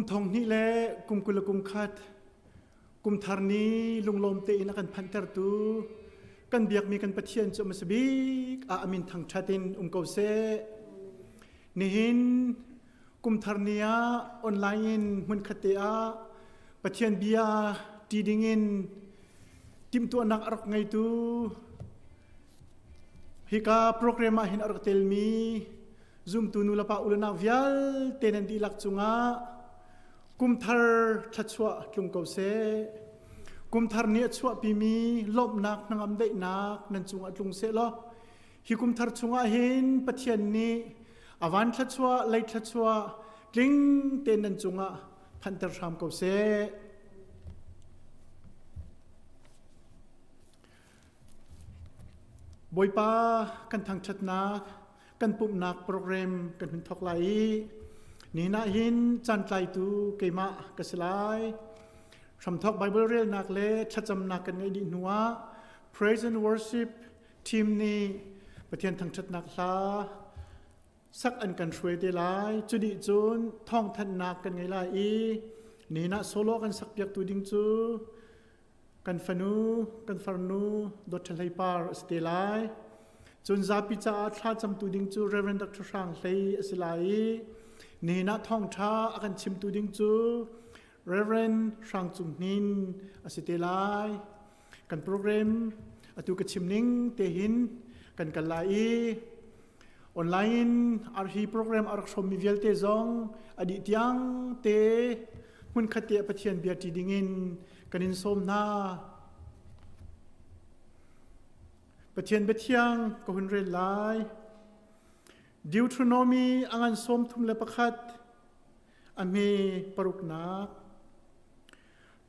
Kum thong hnih le kum 20 le kum khat kum thar ni lunglawm tein a kan phanhtertu kan biakmi kan Pathian cu hmasa bik ah a min thangṭhat in um ko seh. Nihin kum thar ni ah online in hmunkhat te ah Pathian bia ṭi dingin timhtuahnak a rak ngeitu hika program ah hin a rak telmi zumtu nulepa ulenak vialte nan dihlak cungah kumthar thluachuah tlung ko seh. Kumthar nih a chuahpimi lawmhnak hnangam daihnak nan cungah tlung seh law hi kumthar chungah hin Pathian nih a van thluachuah lei thluachuah tling tein nan cungah phanhter hram ko seh. Bawipa kan thangṭhatnak kan pumhnak program kan hun thawk lai i nihin ah hin caantlaitu keimah ka si lai. Hramthawk Bible relnak le thlacamnak kan ngeih dih hnuah praise and worship team nih Pathian thangṭhatnak hla sak an kan hruai te lai. Cu dih cun thawngthanhnak kan ngei lai i nihin ah solo kan sakpiaktu ding cu kan fanu kan farnu Dawt Ṭha Hlei Par a si te lai. Cun zapi caah thla camtu ding cu Reverend Dr. Hrang Hlei a si lai i nihin ah thawngṭha a kan chimtu ding cu Reverend Hrang Cung Hnin a si te lai. Kan program atu ka chim ning te hin kan kal lai i online in arhi program a rak hrawmmi vialte zong a dih tiang te hmunkhat te Pathian bia ṭi dingin kan in sawm hna. Pathian biathiang ka hun rel lai. Deuteronomy a ngan 31 a hme paruknak.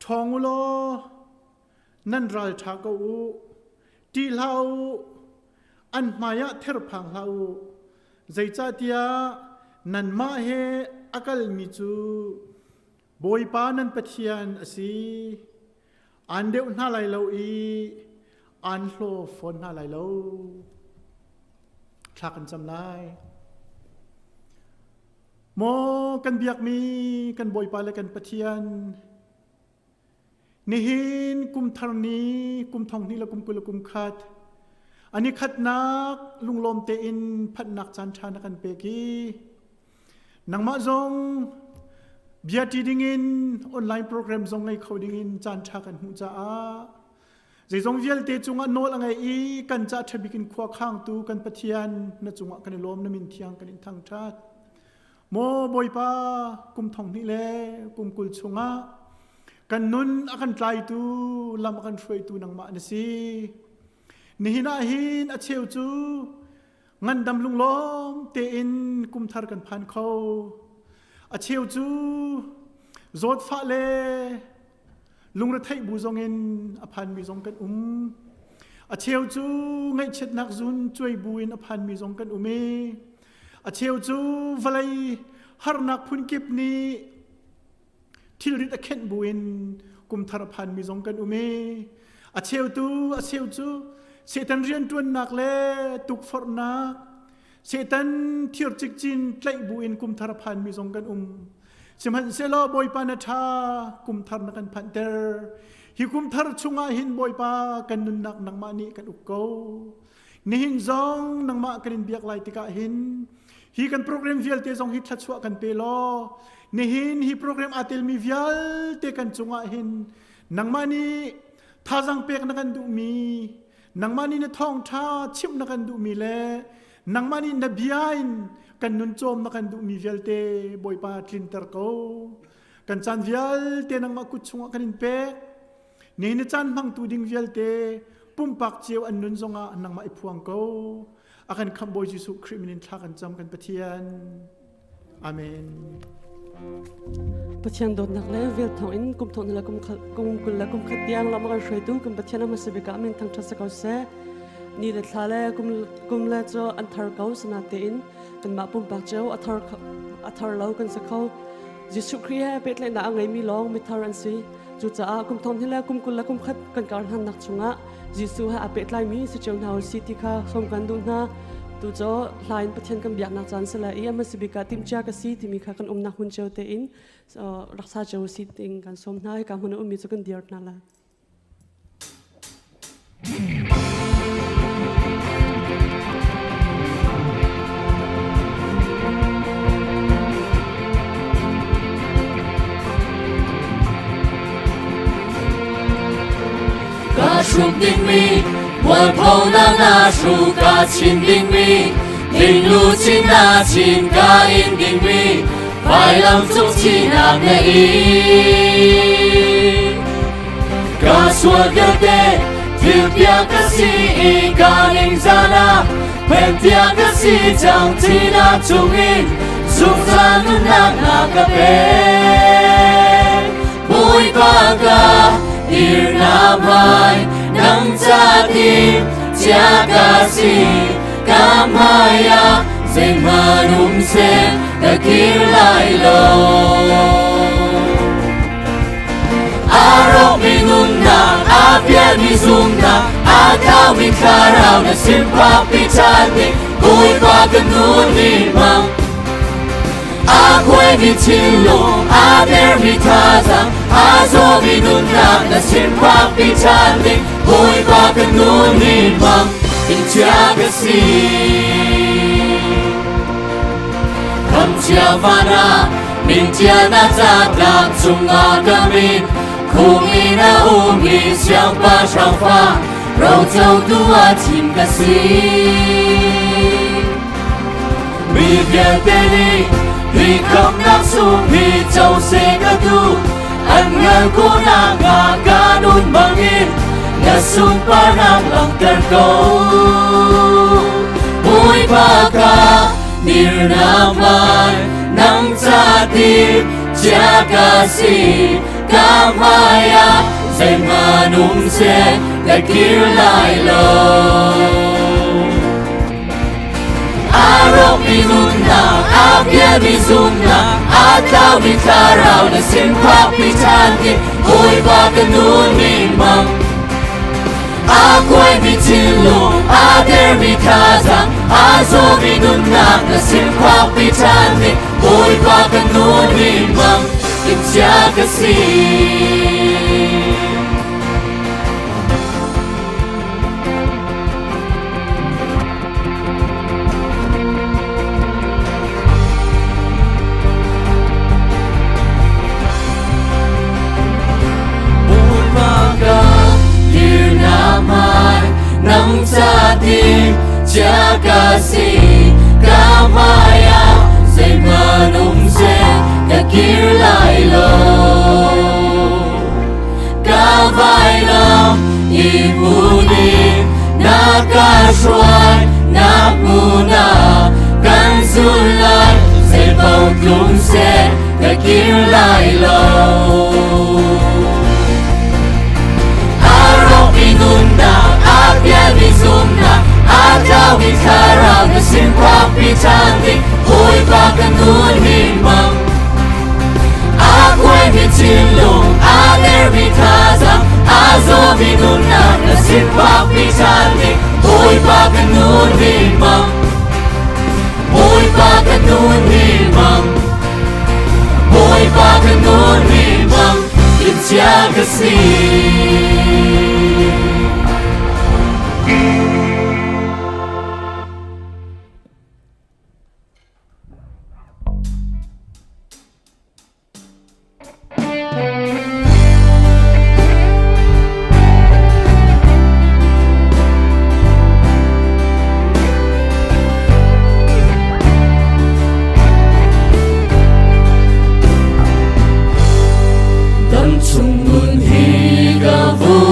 Ṭhawng u law nan ral ṭha ko u. Ṭih hlah u. An hmaiah therphang hlah u. Zeicahtiah nanmah he a kalmi cu Bawipa nan Pathian a si. Aan deuh hna lai lo i aan hlaw fawn hna lai lo. Thla kan cam lai. Maw kan biakmi kan Bawipa le kan Pathian, nihin kum thar ni kum thong hnih le kum 20 le kum khat ani khatnak lunglawm tein phanhnak caan ṭha na kan pek i nangmah zong bia ṭi dingin online program zong ngei kho dingin caan ṭha kan hmuh caah zeizong vialte cungah nawl a ngei i kan ca ṭha bik in khua khangtu kan Pathian na cungah kan i lawm na min thiang kan in thangṭhat Maw Bawipa kum thong hnih le kum 20 chungah kan nun a kan tlaitu lam a kan hruaitu nangmah na si nihin ah hin a cheu cu ngandam lunglawm tein kum thar kan phan kho a cheu cu zawtfah le lungretheih bu zongin a phanmi zong kan um a cheu cu ngaihchiatnak zun cuai bu in a phanmi zong kan um i a cheu cu vawlei harnak phunkip nih thilrit a khenh bu in kumthar a phanmi zong kan um i a cheu tu a cheu cu Satan rianṭuannak le tukforhnak Satan thir cikcin tlaih bu in kumthar a phanmi zong kan um sihmanhsehlaw Bawipa na ṭha kumthar na kan phanhter hi kumthar chungah hin Bawipa kan nunnak nangmah nih kan uk ko nihin zong nangmah kan in biak lai tikah hin hi kan program vialte zong hi thluachuah kan pe law nihin hi program aa telmi vialte kan cungah hin nangmah nih thazang pek na kan duhmi nangmah nih na thawngṭha chimh na kan duhmi le nangmah nih na bia in kan nun cawm na kan duhmi vialte Bawipa tlinter ko kan caan vialte nangmah kut chungah kan in pek ni na caan hmangtu ding vialte pumpak cio an nun zongah nangmah i phuang ko a kan khamh Bawi Jesuh Khrih min in thla kan cam kan Pathian Amen. Pathian dawtnak le vel thawng in kum thong le kum kum 20 le kum khat tiang lam kan hruaitu kan Pathian a hmasa bik ah min thangṭhat si ko seh. Ni le thla le kum kum le cu an thar ko sana tein kanmah pumpak cio a thar a thar lo kan si kho. Jesuh Khrih he pehtlaihnak a ngeimi lawng mithar an si. Cucaah kum thong hi le kum 20 le kum khat kan kar hlannak chungah Jesuh he aa pehtlaimi si cio hna u si ti kha sawm kan duh hna. Tu cu hla in Pathian kan biaknak caan si lai i a hmasa bik ah timhcia ka si timi kha kan umnak hmun cio tein raksa cio si ting kan sawm hna. Hika hmun a ummi cu kan dir hna lai. Ka hruk dingmi mualphonak na hru ka chin dingmi dinglu chin na chin ka in dingmi vailam cung chinak na in ka sual vialte thil piak ka si i ka ningzan ah phen ka si cang thinak chungin zungzal nunnak na ka pek. Bawipa ka dirna hmai nang ca tim chia ka si ka hmai ah zeihmanh um seh ka kir lai lo. A rawkmi nunnak, a pialmi zumnak, a tlaumi thlarau na sin phakpi ṭhan ding Bawipa ka nun ni hmang. A khuaimi thinlung, a dermi thazaang, a zawmi nunnak na sin phakpi ṭhan ding Bawipa ka nun ni hmang. In chia ka si. Khamchia van ah min ṭialnak catlap chungah ka min khumi na ummi siangpahrang fa rocotu ah thim ka si. Mi vialte nih hi khamnak sung hi co seh ka duh an hngalh khawhnak hnga ka nun bangin na sunparnak langhter ko. Bawipa ka dirnak hmai nang ca tim chia ka si ka hmai ah zeihmanh um seh ka kir lai lo. A rawkmi nunnak, a pialmi zumnak, a tlaumi thlarau na sin phakpi ṭhan ding Bawipa ka nun ni hmang. A kuaimi thinlung, a dermi thazaang, a zawmi nunnak na sin phakpi ṭhan ding Bawipa ka nun ni hmang. Timhcia ka si. Bawipa ka dirnak hmai nang ca tim chia ka si ka hmai ah zeihmanh um seh ka kir lai lo. Ka vailam i hmunin na ka hruai na hmun ah kan zul lai zeipaoh tlung seh ka kir lai lo. A rawkmi nunnak, a pialmi zumnak, a tlaumi thlarau na sin phakpi ṭhan ding Bawipa ka nun hi hmang. A khuaimi thinlung, a dermi thazaang, a zawmi nunnak na sin phakpi ṭhan ding Bawipa ka nun hi hmang. Bawipa ka nun hi hmang. Bawipa ka nun hi hmang. Timhcia ka si. Dam chung nun hi ka vu.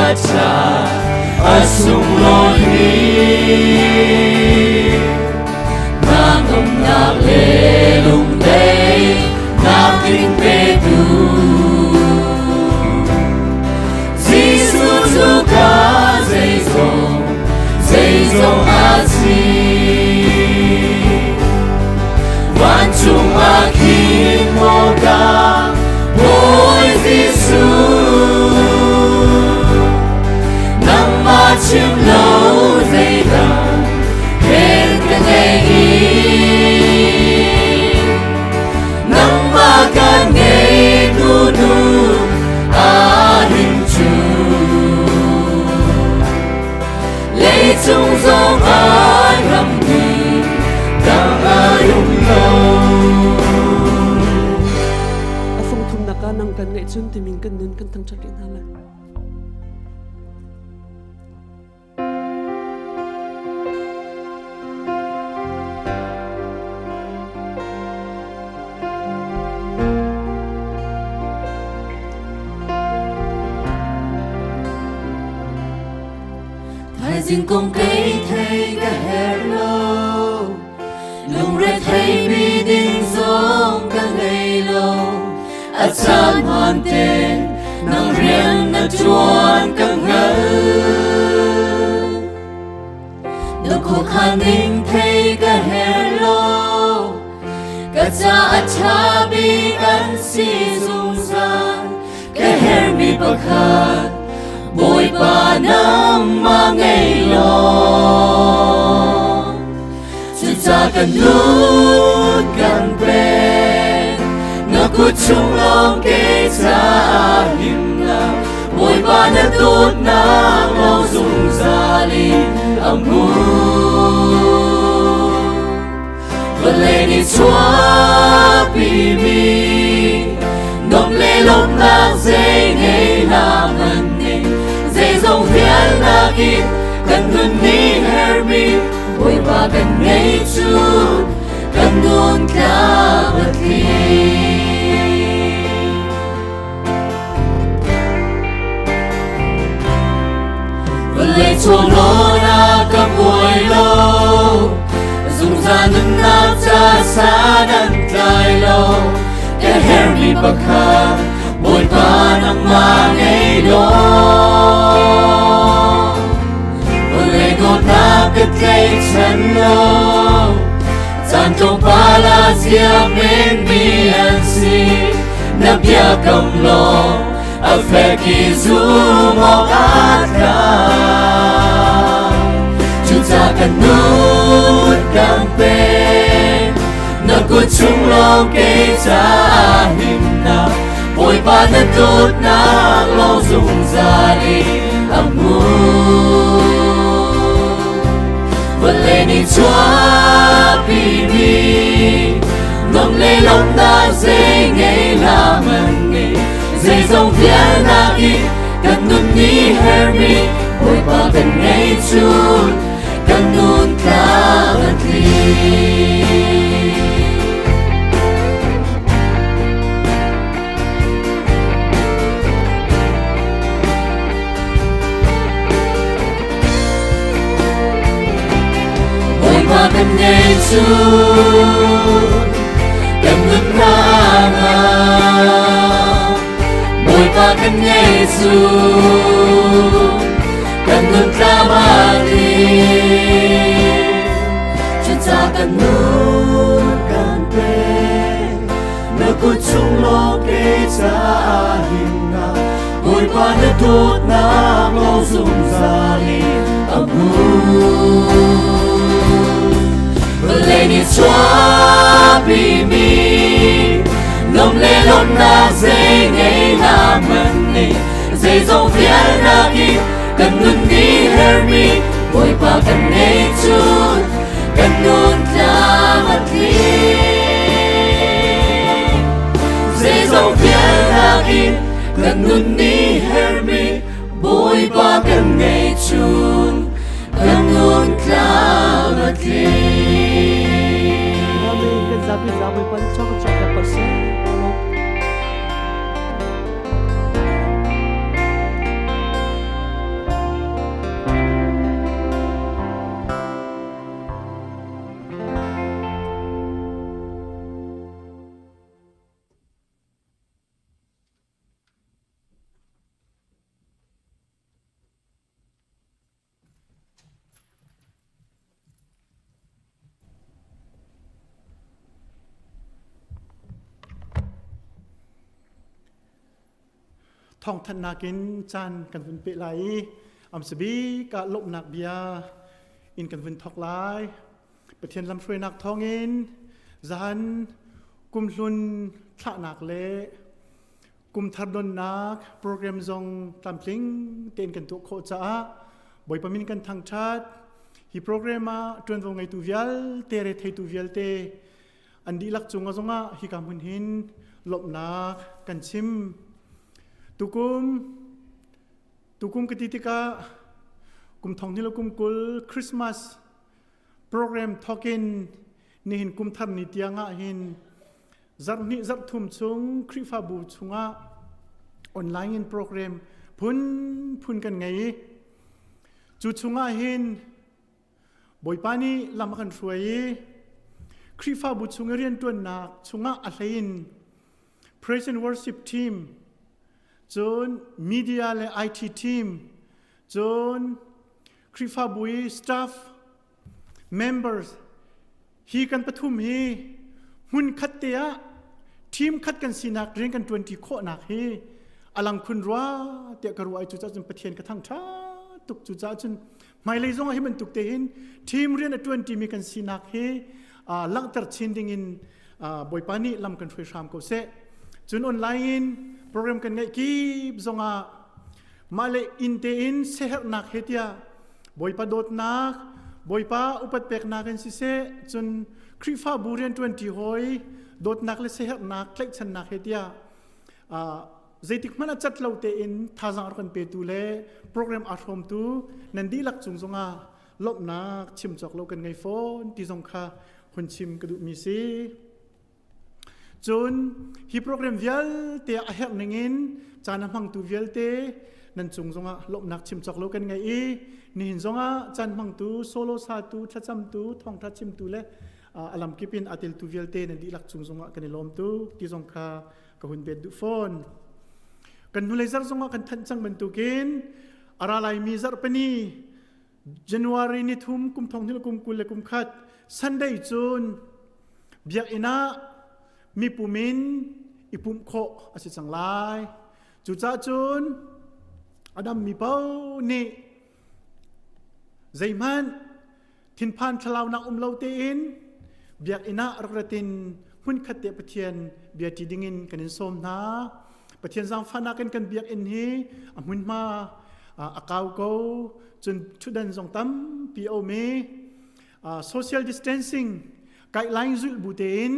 a ṭha a sunglawi Na nomnak le lungdei nak ding petu Jesuh cu ka zeizong zeizong a si Vancung ah khin maw ka Bawi Jesuh nangmah chim lo zeidang hen ka ngei nangmah ka ngei nu nu a him cu leicung zong ah rammi dang a um lo. A fung thumnak ah nang kan ngeih cun timin kan nun kan thangṭhat rih hna lai. Thaizing kong kei thei ka her lo lungre thei mi ding zong ka ngei lo a caan hmaan ten nang rian na ṭuan ka hngal na khuakhan ning thei ka her lo ka ca a ṭha bik an si zungzal ka hermi pakhat Bawipa nangmah ngei law cuca kan nun kan pek na kut chung lawng ke caah himnak Bawipa na dawtnak lawng zungzal in a hmun Vawlei nih chuahpimi nom le lawmhnak zei ngei hlah hmanh ning zeizong vialnak in kan nun nih hermi Bawipa kan ngei cu kan nun tlam a tling. Vawlei chung rawn ah ka buai lo zungzal nunnak ca san an tlai lo ka hermi pakhat Bawipa nangmah ngei law vawlei dawtnak ka tlaichan lo caan tlawmpal ah ziak menmi an si na biakam lawng a fek i zum awk aa tlak cucaah kan nun kan pek na kut chung lawng kei caah himnak Bawipa na dawtnak lawng zungzal in a hmun vawlei nih chuahpimi nom le lawmhnak zei ngei hlah hmanh nih zeizong vialnak in kan nun nih hermi Bawipa kan ngei cun kan nun tlam a tling. Bawipa kan ngei cu kan nun hna Bawipa kan ngei cu kan nun tlam a Cuca kan nun kan pek na kut chung lawng ke caah himnak Bawipa na dawtnak lawng zungzal in a hmun. Vawlei nih chuahpimi nom le lawmhnak zei ngei hlah hmanh nih zeizong vialnak in kan nun nih hermi Bawipa kan ngei cun kan nun tlam a tling. Zeizong vialnak in kan nun nih hermi Bawipa kan ngei cun kan nun tlam a tling. Amen. Kan zapi zapi pan chok chok ka pasal. Thawngthanhnak in caan kan vun peh lai i amsabik ah lawmhnak bia in kan vun thawk lai. Pathian lamhruainak thawngin zahan kumhlun thlahnak le kumthar donnak program zong tlamtling tein kan tuah khawh caah Bawipa min kan thangṭhat. Hi program ah ṭuanvo ngeitu vialte retheitu vialte an dihlak cungah zongah hika hmun hin lawmhnak kan chim. Tukum tukum ka ti tikah kum thong hnih le kum 20 Christmas program thokin nihin kum thar ni tiang ah hin zarh hnih zarh thum chung Khrihfabu chungah online in program phun phun kan ngei i cu chungah hin Bawipa nih lam a kan hruai i Khrihfabu chung i rianṭuannak chungah a hleiin praise and worship team cun media le IT team cun Khrihfabu i staff members hi kan pathum hi hmun khat te ah team khat kan sinak rian kan ṭuanṭi khawhnak hi alang khun rua tiah ka ruah i cucaah cun Pathian ka thangṭhat tuk. Cucaah cun hmailei zong ah hi bantuk te hin team rian a ṭuanṭimi kan sinak hi langhter chin ding in Bawipa nih lam kan hruai hram ko seh. Cun online in program kan ngeih kip zong ah mah le inn tein siaherhnak he tiah Bawipa dawtnak, Bawipa upat peknak in siseh, cun Khrihfabu rianṭuanṭi hawi dawtnak le siaherhnak tlaihchannak he tiah zeitik hmanh ah cat lo tein thazaang rak kan petu le program aa hrawmtu nan dihlak cung zongah lawmhnak chim cawk lo kan ngei fawn ti zong kha hun chim ka duhmi si. Cun hi program vialte a herh ningin caan a hmangtu vialte nan cung zongah lawmhnak chim cawk lo kan ngei i nihin zongah caan hmangtu solo satu thlacamtu thawngtha chimtu le a lamkip in a teltu vialte nan dihlak cung zongah kan i lawm tuk ti zong kha ka hun bet duh fawn. Kan hnulei zarh zongah kan thanh cang bantukin a ra laimi zarhpini January ni thum kum thong hnih kum 21 Sunday cun biakinn ah mipum in i pumh khawh a si cang lai. Cucaah cun a dammi paoh nih zeihmanh thinphan thlalaunak um lo tein biakinn ah rak ratin hmunkhat te Pathian bia ṭi dingin kan in sawm hna. Pathian zaangfahnak in kan biakinn hi a hmunhma a kau ko, cun ṭhutdan zong tampi a um i social distancing guideline zulh bu tein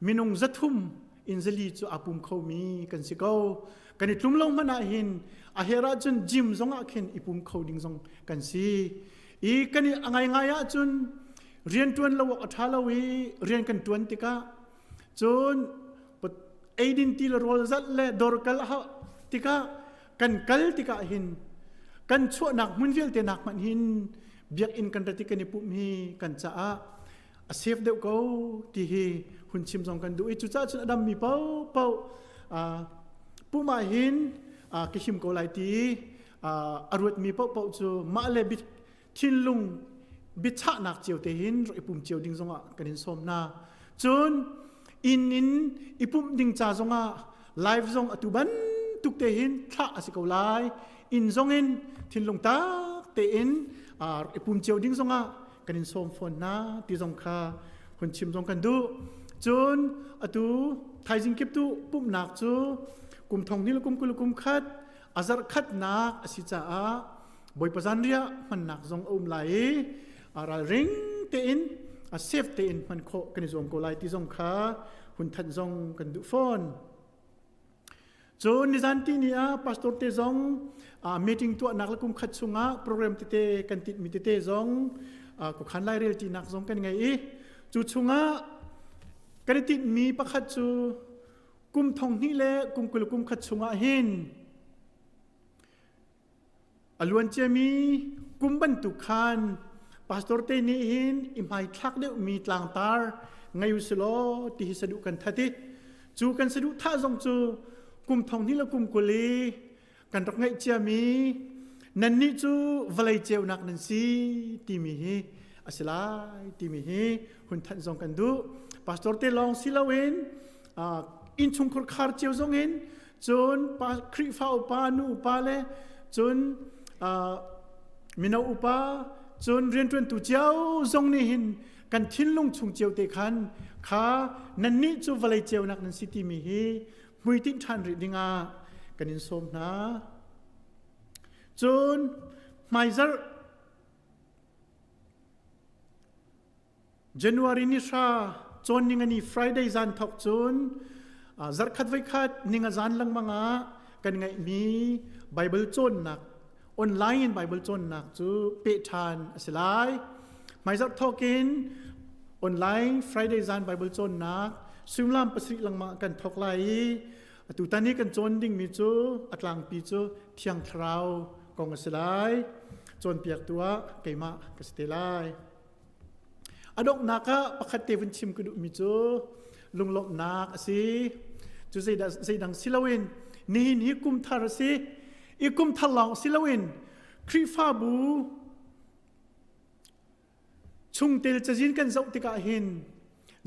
minung 300 in 400 cu aa pum khomi kan si ko. Kan i tlum lo hmanh ah hin a her ahcun gym zong ah khin i pum kho ding zong kan si. I kan i a ngaingai ahcun rian ṭuan lo awk a ṭha lo i rian kan ṭuan tikah cun eidin ti le rawl zalh le dawr kal a hauh tikah kan kal tikah hin kan chuahnak hmun vialte nak hmanh hin biakinn kan rat i kan i pumh hi kan caah a safe deuh ko ti hi hun chim zong kan duh i cucaah cun a dammi paohpaoh pum ah hin ka him ko lai ti a ruatmi paohpaoh cu mah le thinlung biachahnak cio te hin rak i pum cio ding zongah kan in sawm hna. Cun inn in i pumh ding ca zongah live zong atu bantuk te hin thlah a si ko lai. Inn zong in thinlung tak tein rak i pum cio ding zongah kan in sawm fawn hna ti zong kha hun chim zong kan duh. Cun atu thaizing kip tu pumhnak cu kum thong hnih le kum 20 kum khat a zarh khatnak a si caah Bawipa zanriah hmannak zong a um lai i ralring tein a safe tein hman khawh kan i zuam ko lai ti zong kha hun thanh zong kan duh fawn. Cun nizan ti ni ah pastor te zong meeting tuahnak le kum khat chungah program tete kan titmi tete zong khuakhan lairel tinak zong kan ngei i cu chungah kan i tinhmi pakhat cu kum thong hnih le kum 20 kum khat chungah hin A luanciami kum bantuk khan pastor te nih hin i hmaithlak deuhmi tlangtar ngei u silaw ti hi saduh kan that i cu kan saduh thah zong cu kum thong hnih le kum 20 i kan rak ngeih ciami nannih cu vawlei ceunak nan si timi hi a si lai timi hi hun thanh zong kan duh. Pastor te lawng si loin innchungkhar khar cio zong in. Cun pa Khrihfa upa nu upa le cun mino upa cun rianṭuantu cio zong nih hin kan thinlung chung cio te khan kha nannih cu vawlei ceunak nan si timi hi hmuitinh ṭhan rih dingah kan in sawm hna. Cun hmaizarh January ni hra cawn ningani Friday zan thawk cun zarhkhat voikhat ninga zan lengmang ah kan ngeihmi Bible cawnnak online in Bible cawnnak cu peh ṭhan a si lai. Hmaizarh thawk in online Friday zan Bible cawnnak suimilam pasarih lengmang kan thawk lai i atutan i kan cawn dingmi cu a tlangpi cu Thiang Thlarau kong a si lai. Cawnpiaktu ah keimah ka si te lai. A donghnak ah pakhat te vun chim ka duhmi cu lunglawmhnak a si. Cu zeidang si loin nihin hi kum thar a si. I kum thar lawng si loin Khrihfabu chungtel cazin kan zoh tikah hin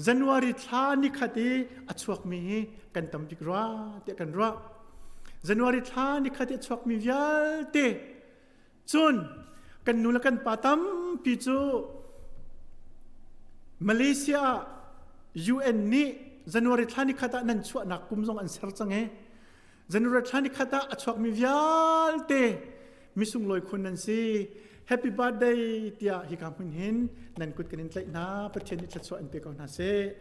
January thla nikhat i a chuakmi hi kan tam bik rua tiah kan ruah. January thla nikhat i a chuakmi vialte cun kan nu le kan pa tampi cu Malaysia ah UN nih January thla nikhat ah nan chuahnak kum zong an ser cang i January thla nikhat ah a chuakmi vialte misunglawi khun nan si. Happy birthday tiah hika hmun hin nan kut kan in tlaih hna. Pathian nih thluachuah in pe ko hna seh.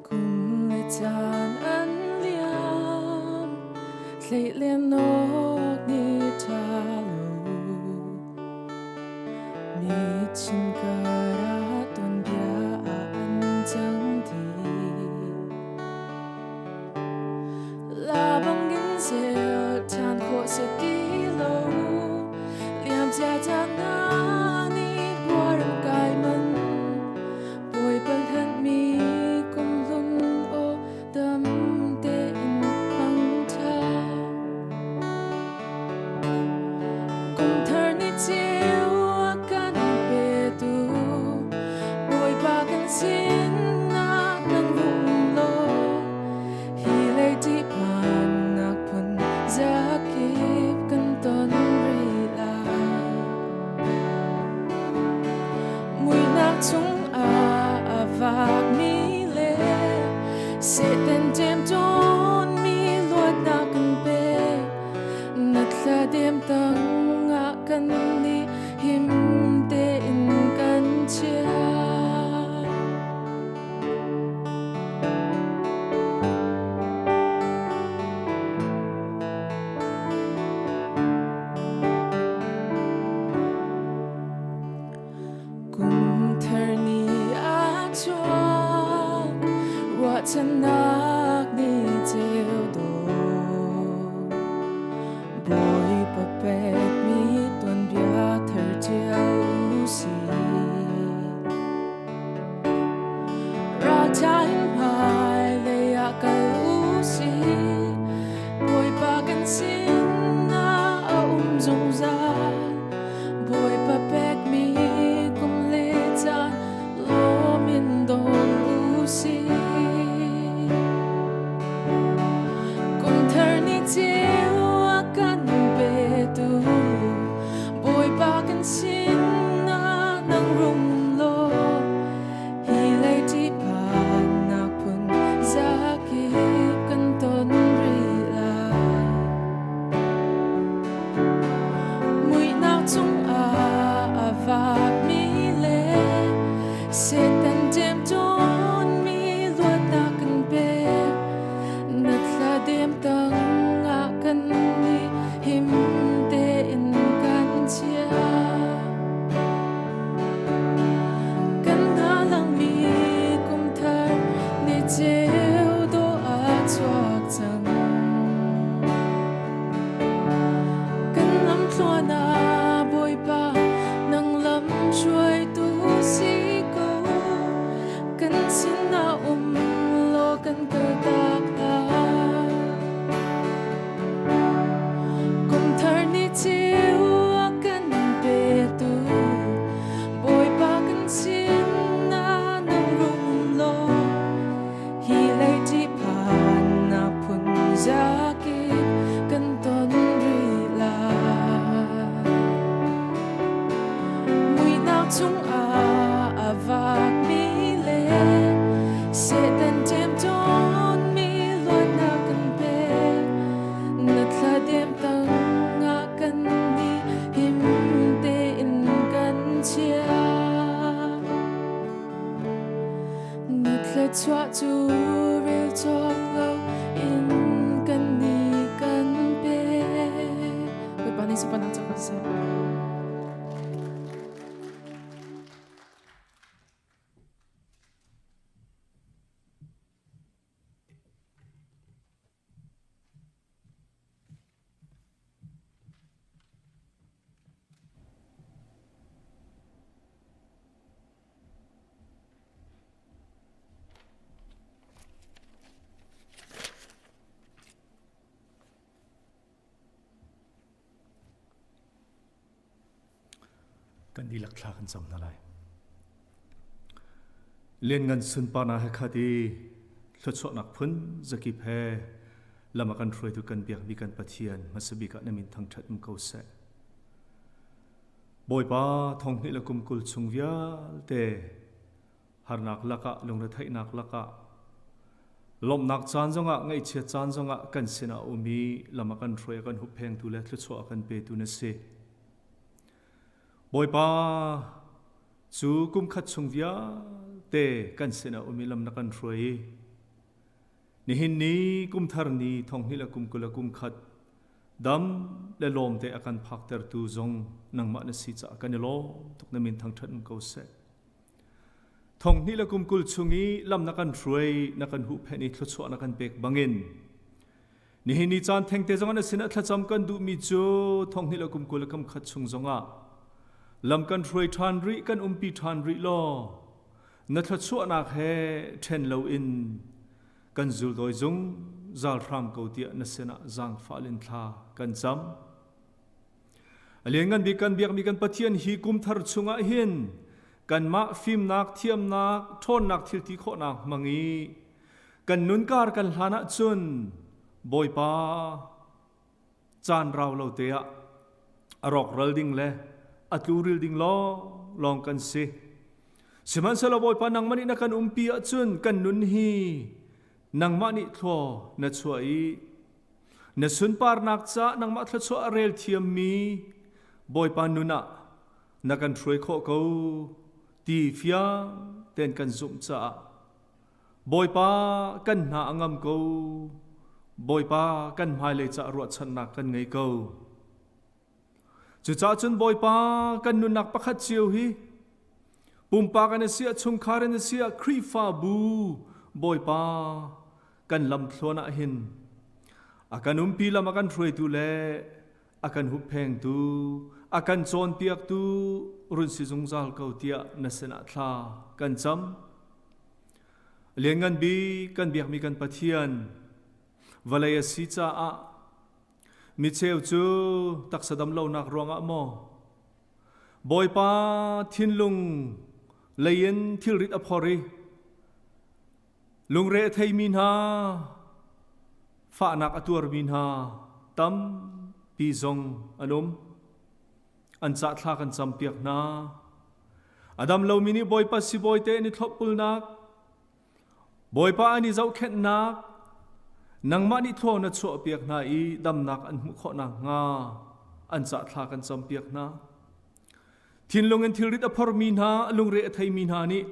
Kum le caan an liam, tleihlen awk ni ṭha lo. Mi chinkar ah tuanbia ah an cang dih. La bangin zel ṭhan khawh si ti lo. Liam cia caan hna nih buar an kai man. Bawipa hlanhmi kum hlun aw dam tein hmang ṭha. Kum thar ni ceu a kan petu Bawipa kan sinah nang um law hi lei ṭihphannak phun zakip kan ton rih lai. Muihnak chungah a vakmi le Satan ṭemṭawnmi luatnak kan pek. Na thladem tangah kan nih him tein kan chiah. Kum thar ni a chuak, ruahchannak ni ceu dawh. Bawipa pekmi tuanbia thar ṭial u sih. Ralṭha in hmailei ah kal u sih. Bawipa kan sinah a um zungzal. Bawipa pekmi kum le caan lawm in daw. chuak cang. Kan lam tluan ah Bawipa nang lam hruaitu si ko. Kan sinah um law kan kaltak hlah. Kum thar ni chiu a kan petu Bawipa kan sinah nang rum law hi lei ṭihphan na phun zakip kan ton rih lai. Muihnak chungah a vakmi le Satan ṭemṭawnmi luatnak kan pek. Na thladem tangah kan nih him tein kan chiah. Na thluachuah cu rel cawk lo in kan nih kan pek. Bawipa nih sunparnak co ko seh. Kan dihlak thla kan cam hna lai. Lianngan sunparnak he khat i thluachuahnak phun zakip he lam a kan hruaitu kan biakmi kan Pathian hmasa bik ah na min thangṭhat um ko seh. Bawipa thonghnih le kum 20 chung vialte harnak lakah lungretheihnak lakah lawmhnak caan zongah ngaihchiat caan zongah kan sinah a um i lam a kan hruai a kan hupphengtu le thluachuah a kan petu na si. Bawipa cu kum khat chung vialte kan sinah um i lam na kan hruai i nihin ni kum thar ni thonghnih le kum 20 le kum khat dam le lawm te a kan phaktertu zong nangmah na si caah kan i lawm tuk na min thangṭhat um ko seh. Thonghnih le kum 20 chung i lam na kan hruai na kan huhphenh i thluachuah na kan pek bangin nihin ni caan thengte zong na sinah thlacam kan duhmi cu thonghnih le kum 20 le kam khat chung zongah lam kan hruai ṭhan rih kan umpi ṭhan rih law na thluachuahnak he ṭhen loin kan zuldawi zungzal hram ko tiah na sinah zaangfah in thla kan cam. A lianngan bik kan biakmi kan Pathian hi kum thar chungah hin kanmah fimnak, thiamnak, ṭhawnnak thil ti khawhnak hmang i kan nunkar kan hlan ahcun Bawipa caan rau lo te ah a rawkral ding le a tluril ding lawnglawng kan si. Sihmanhsehlaw Bawipa nangmah nih na kan umpi ahcun kan nun hi nangmah nih thlua na chuah i na sunparnak caah nangmah thluachuah a rel thiammi Bawipa nun ah na kan hruai khawh ko ti fiang tein kan zumh caah Bawipa kan hna a ngam ko. Bawipa kan hmailei caah ruahchannak kan ngei ko. Cucaah cun Bawipa kan nunnak pakhat cio hi pumpak in a siah chungkhar in a siah Khrihfabu Bawipa kan lamthluan ah hin a kan umpi lam a kan hruaitu le a kan hupphengtu a kan cawnpiaktu run si zungzal ko tiah na sinah thla kan cam. Lianngan bik kan biakmi kan Pathian vawlei a si caah micheu cu taksa dam lonak ruangah maw Bawipa thinlung leiin thilrit a phor i lungre a theimi hna fahnak a tuarmi hna tampi zong an um. An cah thla kan campiak hna. A dam lomi nih Bawipa sibawi te an i thlopbulnak, Bawipa an i zohkhenhnak, nangmah nih thlaw na chuahpiak hna i damnak an hmuh khawh nakhnga an cah thla kan campiak hna. Thinlung in thilrit a phormi hna, lungre a theimi hna nih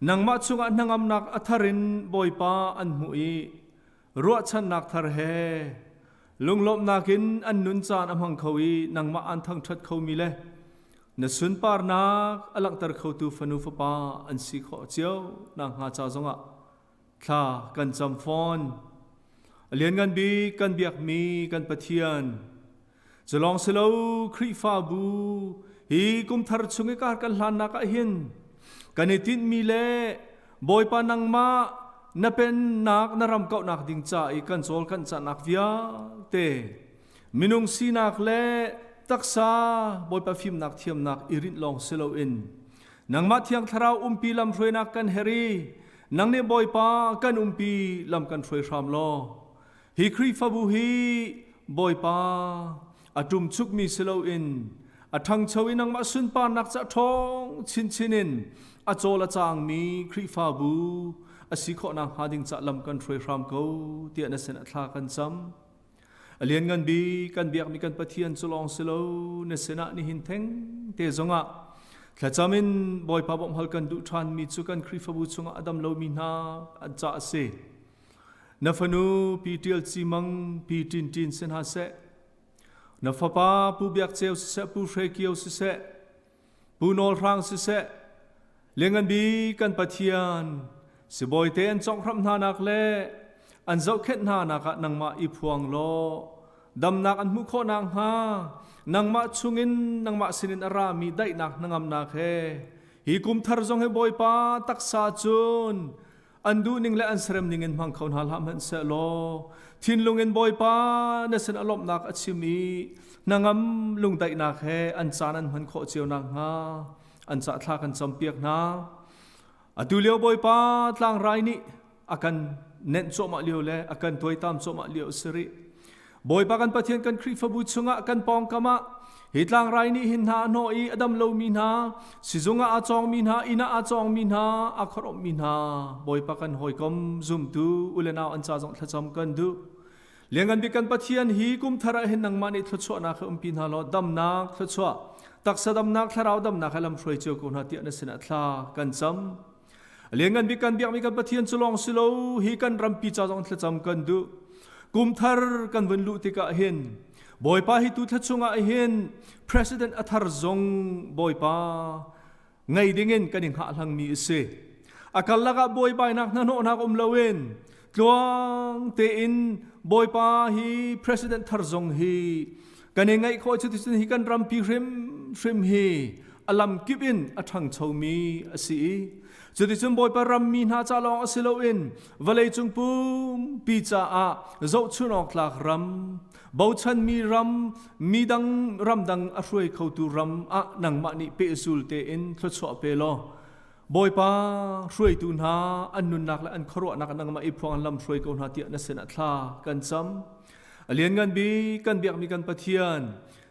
nangmah chungah hnangamnak a thar in Bawipa an hmuh i ruahchannak thar he lunglawmhnak in an nun caan a hmang kho i nangmah an thangṭhat khomi le na sunparnak a langhter khotu fanu fapa an si khawh cio nakhnga ca zongah thla kan cam fawn. A lianngan bik kan biakmi kan Pathian, cu lawng si lo Khrihfabu hi kumthar chung i kar kan hlannak ah hin kan i tinhmi le Bawipa nangmah na pennak na ram kauhnak ding ca i kan cawl kan cahnak vialte minung sinak le taksa Bawipa fimnak thiamnak i rinh lawng si loin nangmah Thiang Thlarau umpi lam hruainak kan herh i nang nih Bawipa kan umpi lam kan hruai hram law hi Khrihfabu hi Bawipa a ṭumchukmi si loin a ṭhangcho i nangmah sunparnak ca ṭhawng chinchin in a cawl a caangmi Khrihfabu a si khawh nakhnga ding ca lam kan hruai hram ko tiah na sinah thla kan cam. A lianngan bik kan biakmi kan Pathian cu lawng si lo na sinah nihin theng te zongah thlacam in Bawipa bawmh hal kan duh ṭhanmi cu kan Khrihfabu chungah a dam lomi hna an ca a si. Na fanu Pi Ṭial Ci Mang Pi Ṭin Ṭin si hna seh, na fapa Pu Biak Ceu siseh, Pu Hre Kio siseh, Pu Nawl Hrang siseh, Lianngan Bik kan Pathian, sibawi te an conghramh hna nak le an zohkhenh hna nak ah nangmah i phuang law damnak an hmuh khawh nakhnga nangmah chungin nangmah sinin a rami daihnak hnangamnak he hi kum thar zong hi Bawipa taksa cun an duhning le an serem ning in hmang kho hna hlah hmanh seh law thinlung in Bawipa na sin a lawmhnak a chim i hnangam lungdaihnak he an caan an hman khawh cio nakhnga an ca thla kan campiak hna. Atu lio Bawipa tlangrai nih a kan nenh cuahmah lio le a kan tuaitam cuahmah lio a si rih. Bawipa kan Pathian kan Khrihfabu chungah kan pawngkam ah hi tlangrai nih hin hna a hnawh i a dam lomi hna, sizung ah aa cawngmi hna, inn ah aa cawngmi hna, aa khorommi hna, Bawipa kan hawikom zumtu u le nau an ca zong thlacam kan duh. Lianngan bik kan Pathian hi kum thar ah hin nangmah nih thluachuahnak he umpi hna law damnak thluachuah taksa damnak thlarau damnak he lam hruai cio ko hna tiah na sinah thla kan cam. Lianngan bik kan biakmi kan Pathian cu lawng si lo hi kan rampi ca zong thlacam kan duh. Kum thar kan vun luh tikah hin Bawipa hi tu thla chungah hin President a thar zong Bawipa ngei dingin kan i hngahhlangmi a si. A karlak ah buaibainak hnahnawhnak um loin tluang tein Bawipa hi President thar zong hi kan i ngaih khawh cuticun hi kan rampi hrimhrim hi a lamkip in a ṭhangchomi a si i cuticun Bawipa rammi hna ca lawng a si loin vawleicung pumpi caah zohchun awk tlak ram bochanmi ram midang ramdang a hruai khotu ram ah nangmah nih pehzul tein thluachuah pe law Bawipa hruaitu hna an nunnak le an khuaruahnak nangmah i phuang lam hruai ko hna tiah na sinah thla kan cam a lianngan bik kan biakmi kan Pathian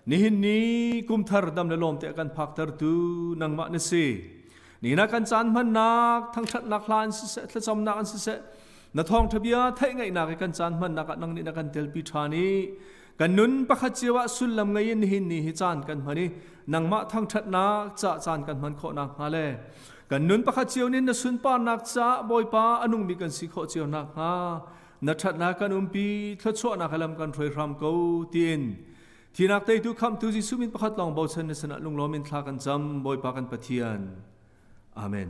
nihin ni kumthar dam le lawm te kan phaktertu nangmah na si Nina kan caan hmannak thangṭhatnak hla an siseh thlacamnak an siseh na thawngṭha bia theih ngaihnak i kan caan hmannak ah nang nih na kan telpi ṭhan i kan nun pakhat cio ah sullam ngei in nihin ni hi caan kan hman i nangmah thangṭhatnak ca caan kan hman khawh nakhnga le kan nun pakhat cio nih na sunparnak caah Bawipa a nungmi kan si khawh cio nakhnga na ṭhatnak kan umpi thluachuahnak he lam kan hruai hram ko tiin Thinak teitu khamhtu Jesuh min pakhat lawng bochan na sinah lunglawm in thla kan cam Bawipa kan Pathian. Amen.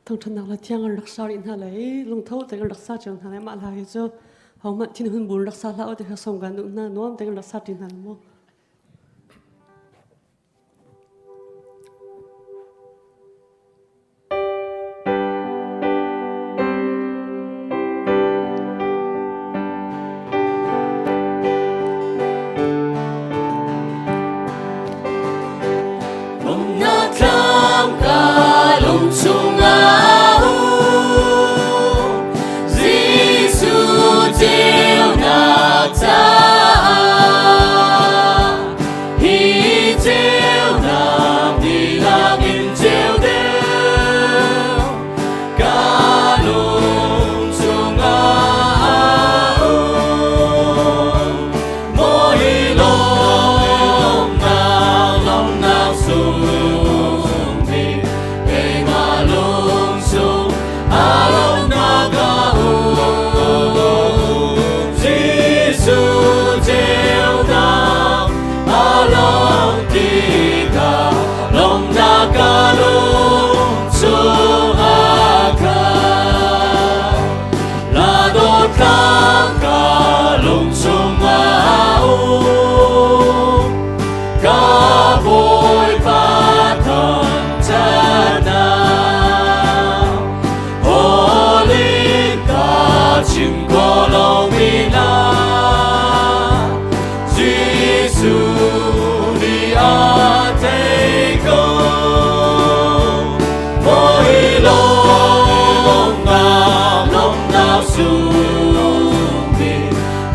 Thangṭhatnak le thiang an rak sa rih hna lai lungtho tein an rak sa cio hna lai mah hla hi cu hohmanh thinhun bul rak sa hlah u ti kha song kan duh hna nuam tein an rak sa ṭi hna mu. Jesuh ceunak caah. Lawmnak ka lung chungah um. Ka Bawipa thangṭhatnak. Holy ka chim ko lomi na. Jesuh nih a thei ko. Mawi lawmnak, lawmnak sungmi,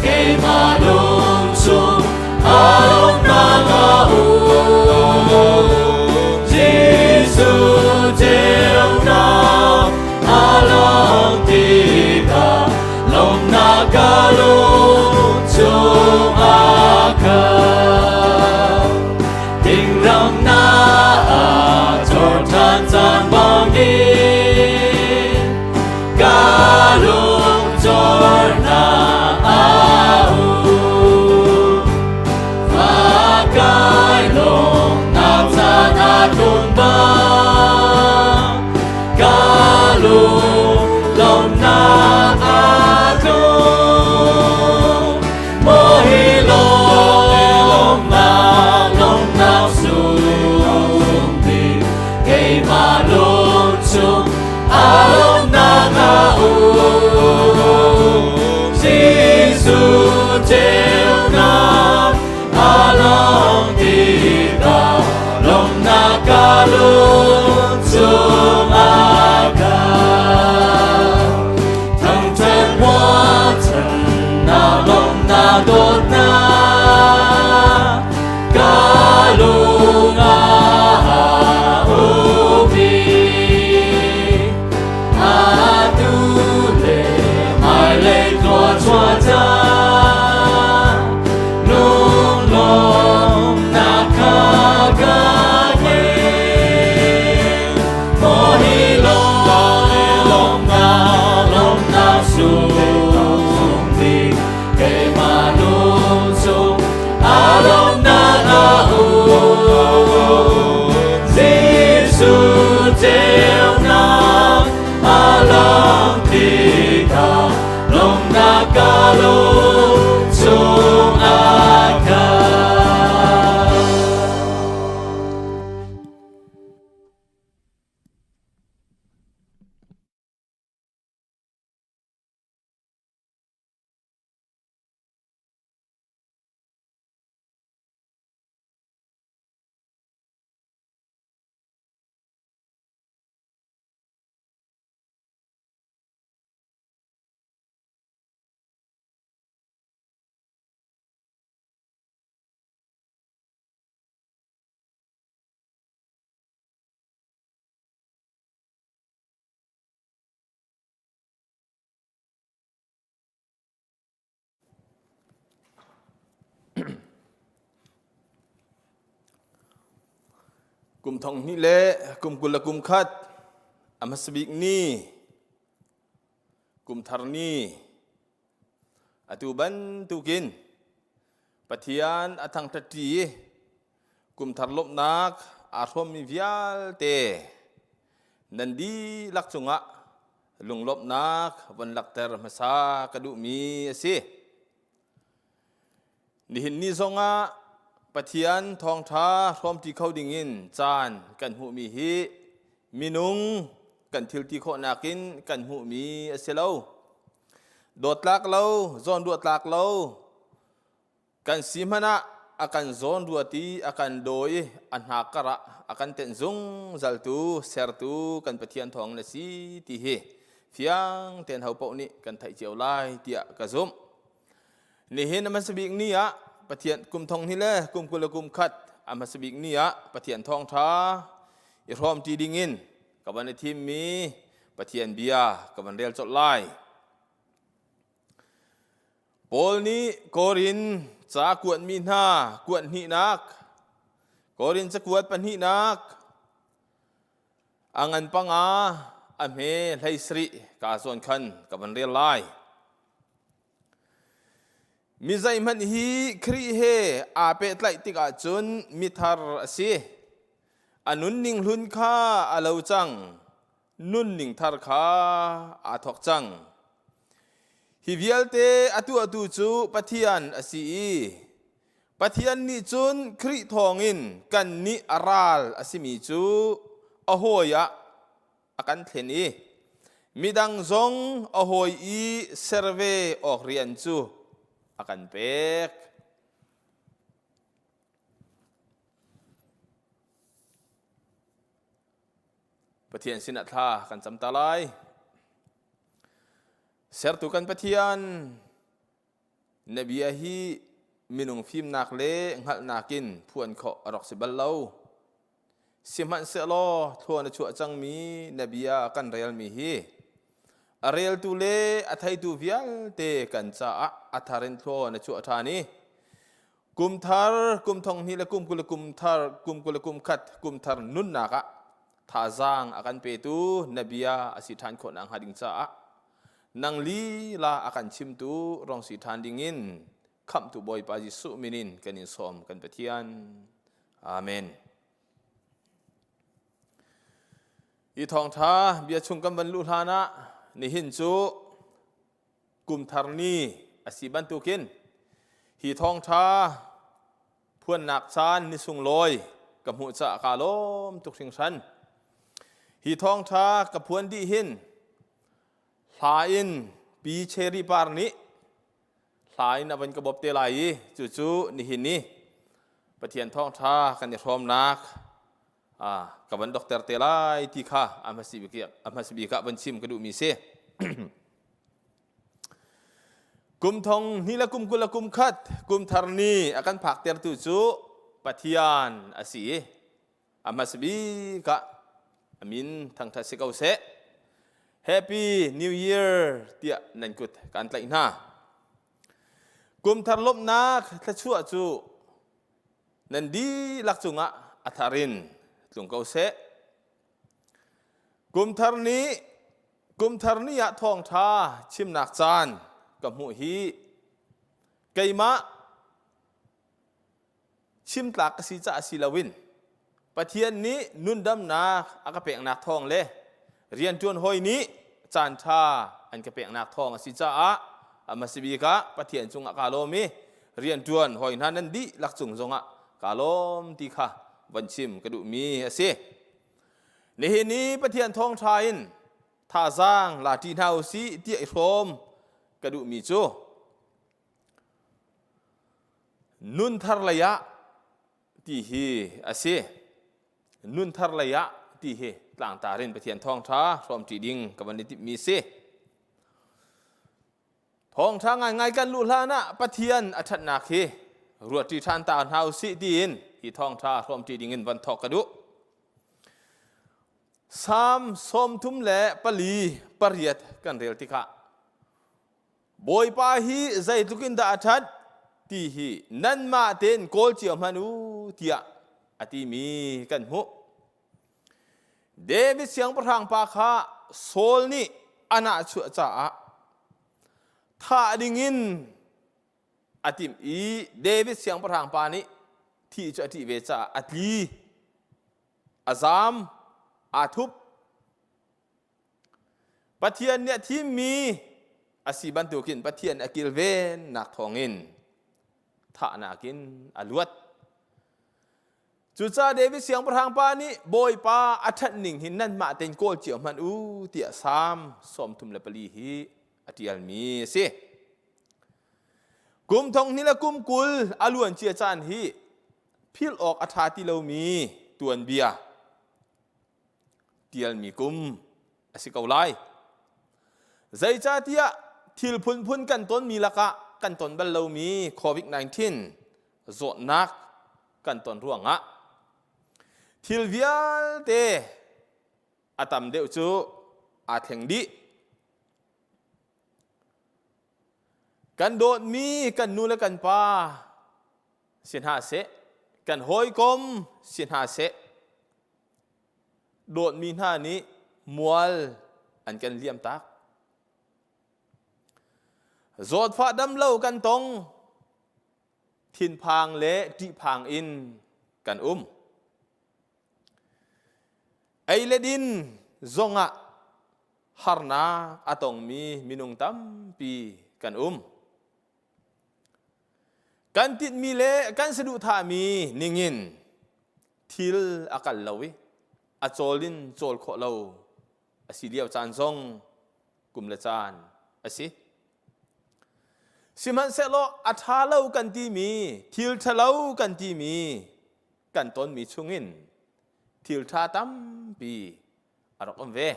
keimah lung chung a lawmnak a um. Jesuh ceunak a lang tikah lawmnak ka lung chung a khat. Tingram na chor ṭhan caan bangin ka lung chor na a um. Fakai lung nak caan a tlun bang ka lung lawmnak a tlung. Maw hi lawmnak, lawmnak sungpi, keimah lung chung a lawmnak a um. Jesuh ceunak a lang tikah lawmnak ka lung chung a khat. Thangṭhat ruahchannak lawmnak dawtnak ka lung ah um i atu le hmailei thluachuah caan lunglawmhnak kha ka ngei. Maw hi lawmhnak, lawmhnak sung bik, keimah lung chung a lawmhnak a um. Jesuh ceunak a lang tikah lawmhnak ka lung chung a khat. Kum thong hnih le kum 20 le kum khat a hmasa bik ni kum thar ni atu bantukin Pathian a thangṭhat i kum thar lawmhnak aa hrawmmi vialte nan dihlak cungah lunglawmhnak von lakter hmasa ka duhmi a si. Nihin ni zongah Pathian thawngṭha hrawmṭi kho dingin caan kan hmuhmi hi minung kan thil ti khawhnak in kan hmuhmi a si lo. Dawtlak lo, zawnruah tlak lo, Kan si hmanh ah a kan zawn ruat i a kan dawi i a hnakkar ah a kan tenh zungzaltu sertu kan Pathian thawng na si ti hi fiang tein ho paoh nih kan theih cio lai tiah ka zumh. Nihin a hmasa bik ni ah Pathian kum thong hnih le kum 20 le kum khat a hmasa bik ni ah Pathian thawngṭha i hrawmṭi dingin ka van i thimmi Pathian bia ka van rel colh lai. Paul nih Korin ca kuatmi hna kuat hnihnak, Korin cakuat pahnihnak, a ngan panga a hme hlei sarih ka zawn khan ka van rel lai. Mi zeihmanh hi Khrih he aa pehtlaih tikah cun mithar a si. A nunning hlun kha a lo cang, nunning thar kha aa thawk cang. Hi vialte a tuahtu cu Pathian a si i Pathian nih cun Khrih thawngin kannih a ral a simi cu a hawi ah a kan thlen i midang zong a hawi i ser ve awk rian cu a kan pek. Pathian sinah thla kan cam ta lai. Sertu kan Pathian, na bia hi minung fimnak le hngalhnak in phuan khawh a rak si bal lo. Sihmanhsehlaw thlua na chuah cangmi na bia kan relmi hi a reltu le a theitu vialte kan caah a thar in thlua na chuah ṭhan i Kum thar, kum thong hnih le kum 20 le kum thar, kum 20 le kum khat, kum thar nunnak ah thazaang a kan petu na bia a si ṭhan khawh nakhnga ding caah nang lila a kan chimtu rong si ṭhan dingin khamhtu Bawipa Jesuh min in kan in sawm kan Pathian. Amen. Hi thawngṭha bia chung kan van luh hlan ah nihin cu Kumthar ni a si bantukin hi thawngṭha phuannak caan ni sunglawi ka hmuh caah kaa lawm tuk hringhran. Hi thawngṭha ka phuan dih hin hla in Pi Cherry Par nih hla in a van ka bawp te lai i cucu nihin ni Pathian thawngṭha kan i hrawmnak ka van dokter te lai ti kha a hmasa bik ah van chim ka duhmi si. Kum thong hnih le kum 20 le kum khat kum thar ni a kan phak tertu cu Pathian a si i a hmasa bik ah a min thangṭhat si ko seh. Happy New Year tiah nan kut kan tlaih hna. Kum thar lawmhnak thluachuah cu nan dihlak cungah a thar in tlung ko seh. Kum thar ni kum thar ni ah thawngṭha chimnak caan ka hmuh hi keimah chimtlak ka si caah si loin Pathian nih nundamnak a ka peknak thawng le rianṭuan hawi nih caanṭha an ka peknak thawng a si caah a hmasa bik ah Pathian cungah kaa lawm i rianṭuan hawi hna nan dihlak cung zongah kaa lawm ti kha van chim ka duhmi a si. Nihin i Pathian thawngṭha in thazaang la ṭi hna u sih tiah i hrawm ka duhmi cu nunthar lei ah ti hi a si. Nunthar lei ah ti hi tlangtar in Pathian thawngṭha hrawmṭi ding ka van i timhmi si. Thawngṭha ngaingai kan luh hlan ah Pathian a ṭhatnak hi ruahṭi ṭhan ta hna u sih tiin hi thawngṭha hrawmṭi ding in van thawk ka duh. Salm 34 8 kan rel tikah Bawipa hi zeitluk in dah a ṭhat ti hi nanmah tein kawl cio hmanh u tiah a timi kan hmuh. David siangpahrang pa kha Saul nih a nahchuah caah thah dingin a timh i David siangpahrang pa nih thih cu a ṭih ve caah a tli, a zaam, aa thup. Pathian nih a thimmi a si bantukin Pathian a kilvennak thawngin thahnak in a luat. Cucaah David siangpahrang pa nih Bawipa a ṭhat ning hi nanmah tein kawl cio hmanh u tiah Salm 34 hi a ṭialmi a si. Kum thong hnih le kum 20 a luan cia caan hi philh awk a ṭha ti lomi tuanbia ṭialmi kum a si ko lai. Zeicahtiah thil phunphun kan tonmi lakah kan ton bal lomi COVID-19 zawtnak kan ton ruangah thil vialte a tam deuh cu aa thleng dih. Kan dawtmi kan nu le kan pa si hna seh, kan hawikom si hna seh, dawtmi hna nih mual an kan liam tak. Zawtfah damlo kan tong, thinphang le ṭihphang in kan um. Ei le din zongah Harnak a tongmi minung tampi kan um. Kan tinhmi le kan saduhthahmi ningin thil a kal lo i a cawl in cawl khawh lo a si lio caan zong kum le caan a si. Sihmanhsehlaw a ṭha lo kan timi, thil ṭhalo kan timi kan tonmi chungin thil ṭha tampi a rak um ve.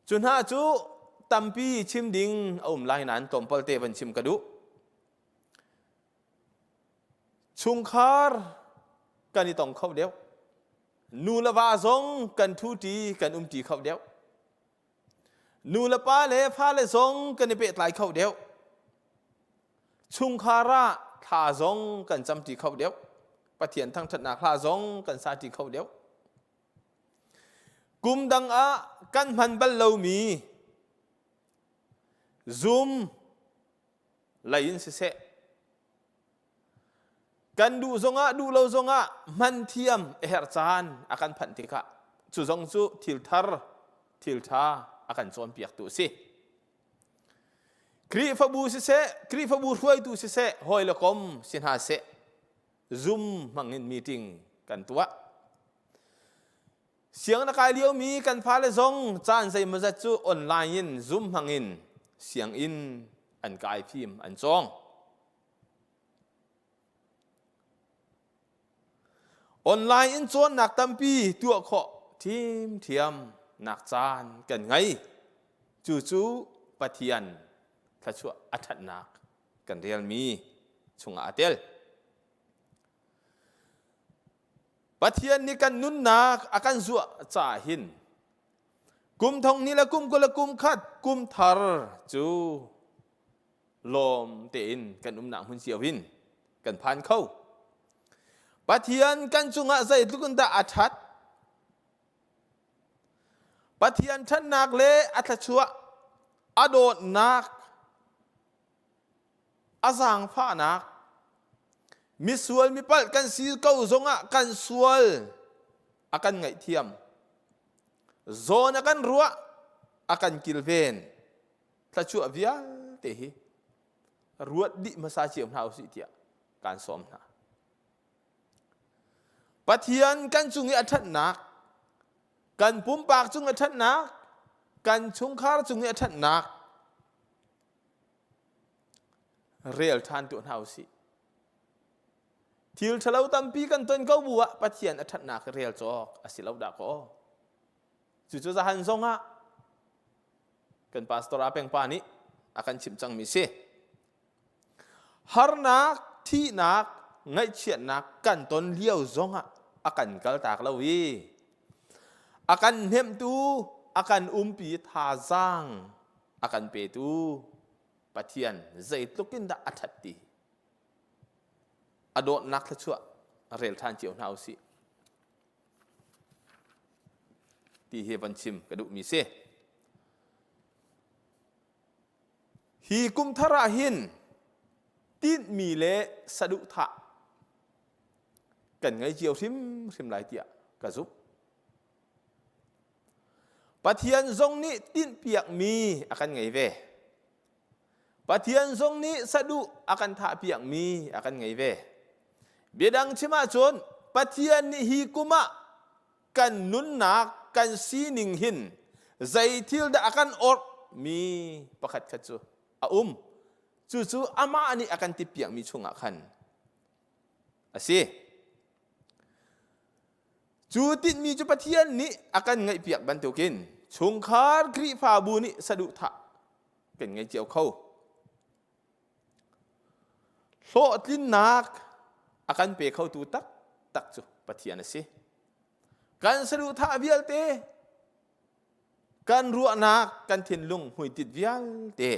Cu hna cu tampi chim ding a um lai nain tlawmpal te van chim ka duh. Chungkhar kan i tong kho deuh. Nu le va zong kan ṭhuṭi kan umṭi kho deuh. Nu le pa le fale zong kan i pehtlai kho deuh. Chungkhar ah thla zong kan camṭi kho deuh. Pathian thangṭhatnak hla zong kan saṭi kho deuh. Kum dang ah kan hman bal lomi Zoom lei in siseh kan duh zongah duh lo zongah hman thiam a herh caan a kan phanh tikah cu zong cu thil thar thil ṭha a kan cawnpiaktu a si. Khrihfabu siseh, Khrihfabu hruaitu siseh, hawi le kom si hna seh, Zoom hmangin meeting kan tuah. Siang na kai liomi kan fale zong caan zeimawzat cu online in Zoom hmangin sianginn an kai fim an cawng. Online in cawnnak tampi tuah khawh ṭhiamṭhiam nak caan kan ngei. Cucu Pathian thluachuah a ṭhatnak kan relmi chungah a tel. Pathian nih kan nunnak a kan zuah caah hin kum thong hnih le kum 20 le kum khat kum thar cu lawm tein kan umnak hmun cio in kan phan kho. Pathian kan cungah zeitluk in dah a ṭhat? Pathian ṭhatnak le a thluachuah, a dawtnak, a zaangfahnak, misual mipalh kan si ko zongah kan sual a kan ngaihthiam. Zawn a kan ruah, a kan kilven. Thluachuah vialte hi ruat dih hmasa cio hna usih tiah kaan sawm hna. Pathian kan cung i a ṭhatnak, kan pumpak cung a ṭhatnak, kan chungkhar cung i a ṭhatnak rel ṭhan tuah hna usih. Thil ṭhalo tampi kan ton ko bu ah Pathian a ṭhatnak rel cawk a si lo dah kaw. Cucu zahan zong ah kan pastor a peng pa nih a kan chimh cangmi si. Harnak, thihnak, ngaihchiatnak kan ton lio zongah a kan kaltak lo i a kan hnemhtu, a kan umpi thazaang a kan petu Pathian zeitluk in dah a ṭhat ti a dawtnak thluachuah rel ṭhan cio hna usih ti hi van chim ka duhmi si. Hi kum thar ah hin tinhmi le saduhthah kan ngei cio hrimhrim lai tiah ka zumh. Pathian zong nih tinhpiakmi a kan ngei ve. Pathian zong nih saduh a kan thahpiakmi a kan ngei ve. Biadang chim ahcun Pathian nih hi kum ah kan nunnak kan sining hin zei thil dah a kan orh mi pakhat khat cu a um. Cucu amah nih a kan tipiakmi chungah khan a si. Cu tinhmi cu Pathian nih a kan ngaihpiak bantukin chungkhar Khrihfabu nih saduhthah kan ngei cio kho. Hlawhtlinnak a kan pe khotu taktak cu Pathian a si. Kan saduhthah vialte, kan ruahnak, kan thinlung hmuitit vialte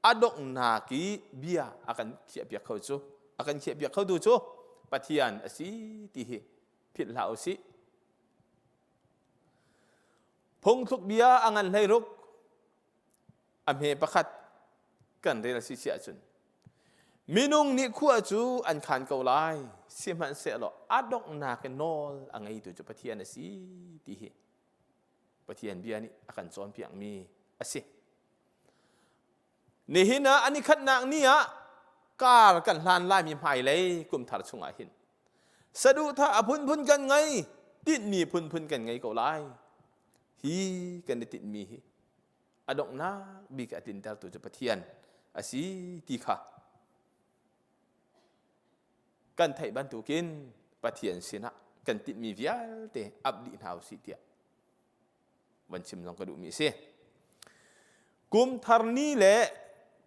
a donghnak i bia a kan khiahpiak kho cu a kan khiahpiak khotu cu Pathian a si ti hi philh hlah u sih. Phungthluk bia a ngan hlei ruk a hme pakhat kan rel si si ahcun minung nih khua cu an khan ko lai sihmanhsehlaw a donghnak in nawl a ngeitu cu Pathian a si ti hi. Pathian bia nih a kan cawnpiakmi a si. Nihin ah an i khatnak ni ah kar kan hlan laimi hmailei kum thar chungah hin saduhthah a phunphun kan ngei, tinhmi phunphun kan ngei ko lai. Hi kan i tinhmi hi a donghnak bik a tlintertu cu Pathian a si ti kha kan theih bantukin Pathian sinah kan tinhmi vialte ap dih hna usih tiah van chim zong ka duhmi a si. Kum thar ni le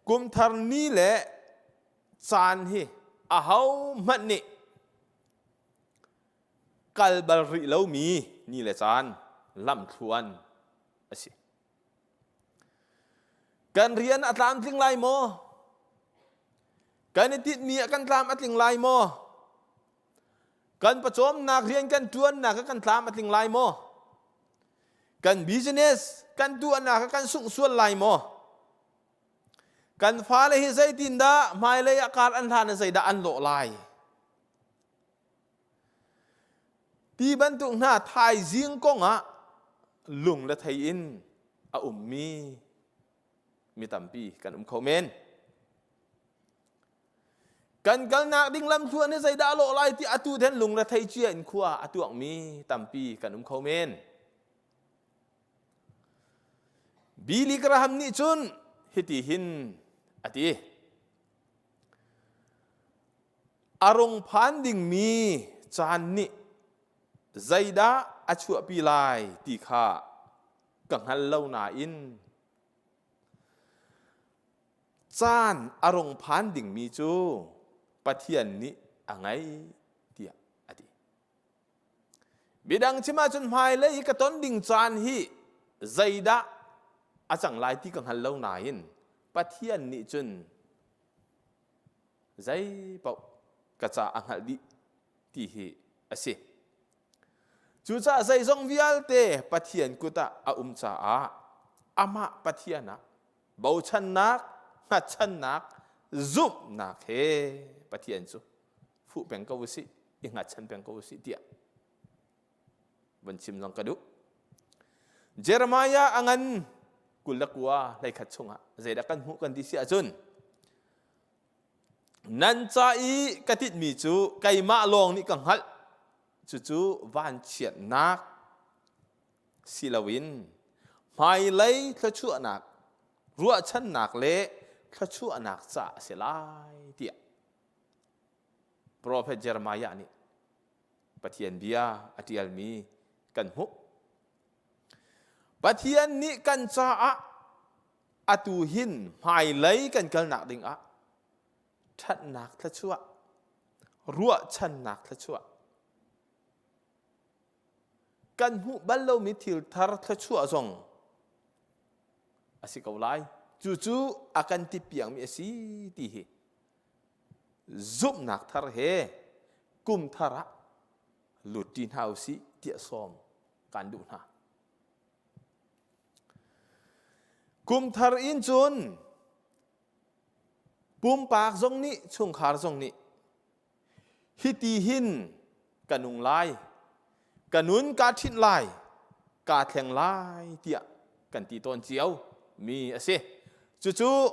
kum thar ni le caan hi aho hmanh nih kal bal rih lomi ni le caan lamthluan a si. Kan rian a tlamtling lai maw? Kan i tinhmi ah kan tlam a tling lai maw? Kan pawcawmnak rian kan ṭuannak ah kan tlam a tling lai maw? Kan business kan tuahnak ah kan sungh sual lai maw? Kan fale hi zeitindah hmailei ah kar an hlan ah zeidah an lawh lai? Ti bantuk hna thaizing kong ah lung le thei in a ummi mi tampi kan um kho men. Kan kalnak ding lamthluan hi zeidah a lawh lai ti atu then lung le thei cia in khua a tuakmi tampi kan um kho men. Billy Graham nih cun hiti hin a ti. A rung phan dingmi caan nih zeidah a chuahpi lai ti kha ka hngal lo nain caan a rung phan dingmi cu Pathian nih a ngei tiah a ti. Midang chim ahcun hmailei i ka ton ding caan hi zeidah a cang lai ti ka hngal lo nain Pathian nih cun zei paoh ka ca a hngalh dih ti hi a si. Cucaah zeizong vialte Pathian kut ah a um caah amah Pathian ah bochannak, hngatchannak, zumhnak he Pathian cu fuh peng ko usih, i hngatchan peng ko usih tiah van chim zong ka duh. Jeremiah a ngan 29 hleikhat chungah zeidah kan hmuh kan ti si ahcun Nan ca i ka titmi cu keimah lawng nih ka hngalh. Cucu vanchiatnak si loin hmailei thluachuahnak, ruahchannak le thluachuahnak ca a si lai tiah Profet Jeremiah nih Pathian bia a ṭialmi kan hmuh. Pathian nih kan caah atu hin hmailei kan kalnak dingah ṭhatnak thluachuah, ruahchannak thluachuah, kan hmuh bal lomi thil thar thluachuah zong a si ko lai. Cucu a kan tipiangmi a si ti hi zumhnak thar he kum thar ah lut ṭi hna usih tiah sawm kan duh hna. Kum thar in cun pumpak zong nih chungkhar zong nih hiti hin ka nung lai, ka nun kaa ṭhinh lai, kaa thleng lai tiah kan ti tawn cio mi a si. Cucu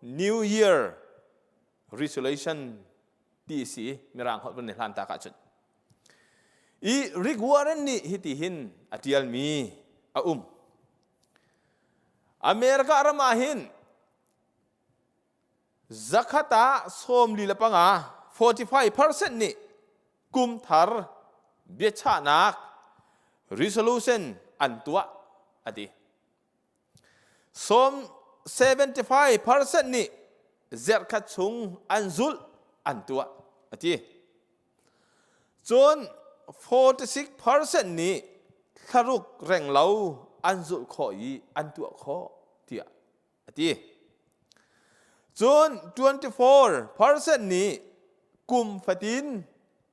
New Year resolution ti a si mirang holh van i hlan tak ahcun. I Rick Warren nih hiti hin a ṭialmi a um. America ram ah hin zakhat ah 45 45% nih kum thar biachahnak resolution an tuah a ti. Sawm 75% nih zerhkhat chung an zulh an tuah a ti. Cun 46% nih thlaruk renglo an zulh khawh i an tuah khawh tiah a ti. Cun 24% nih kum fatin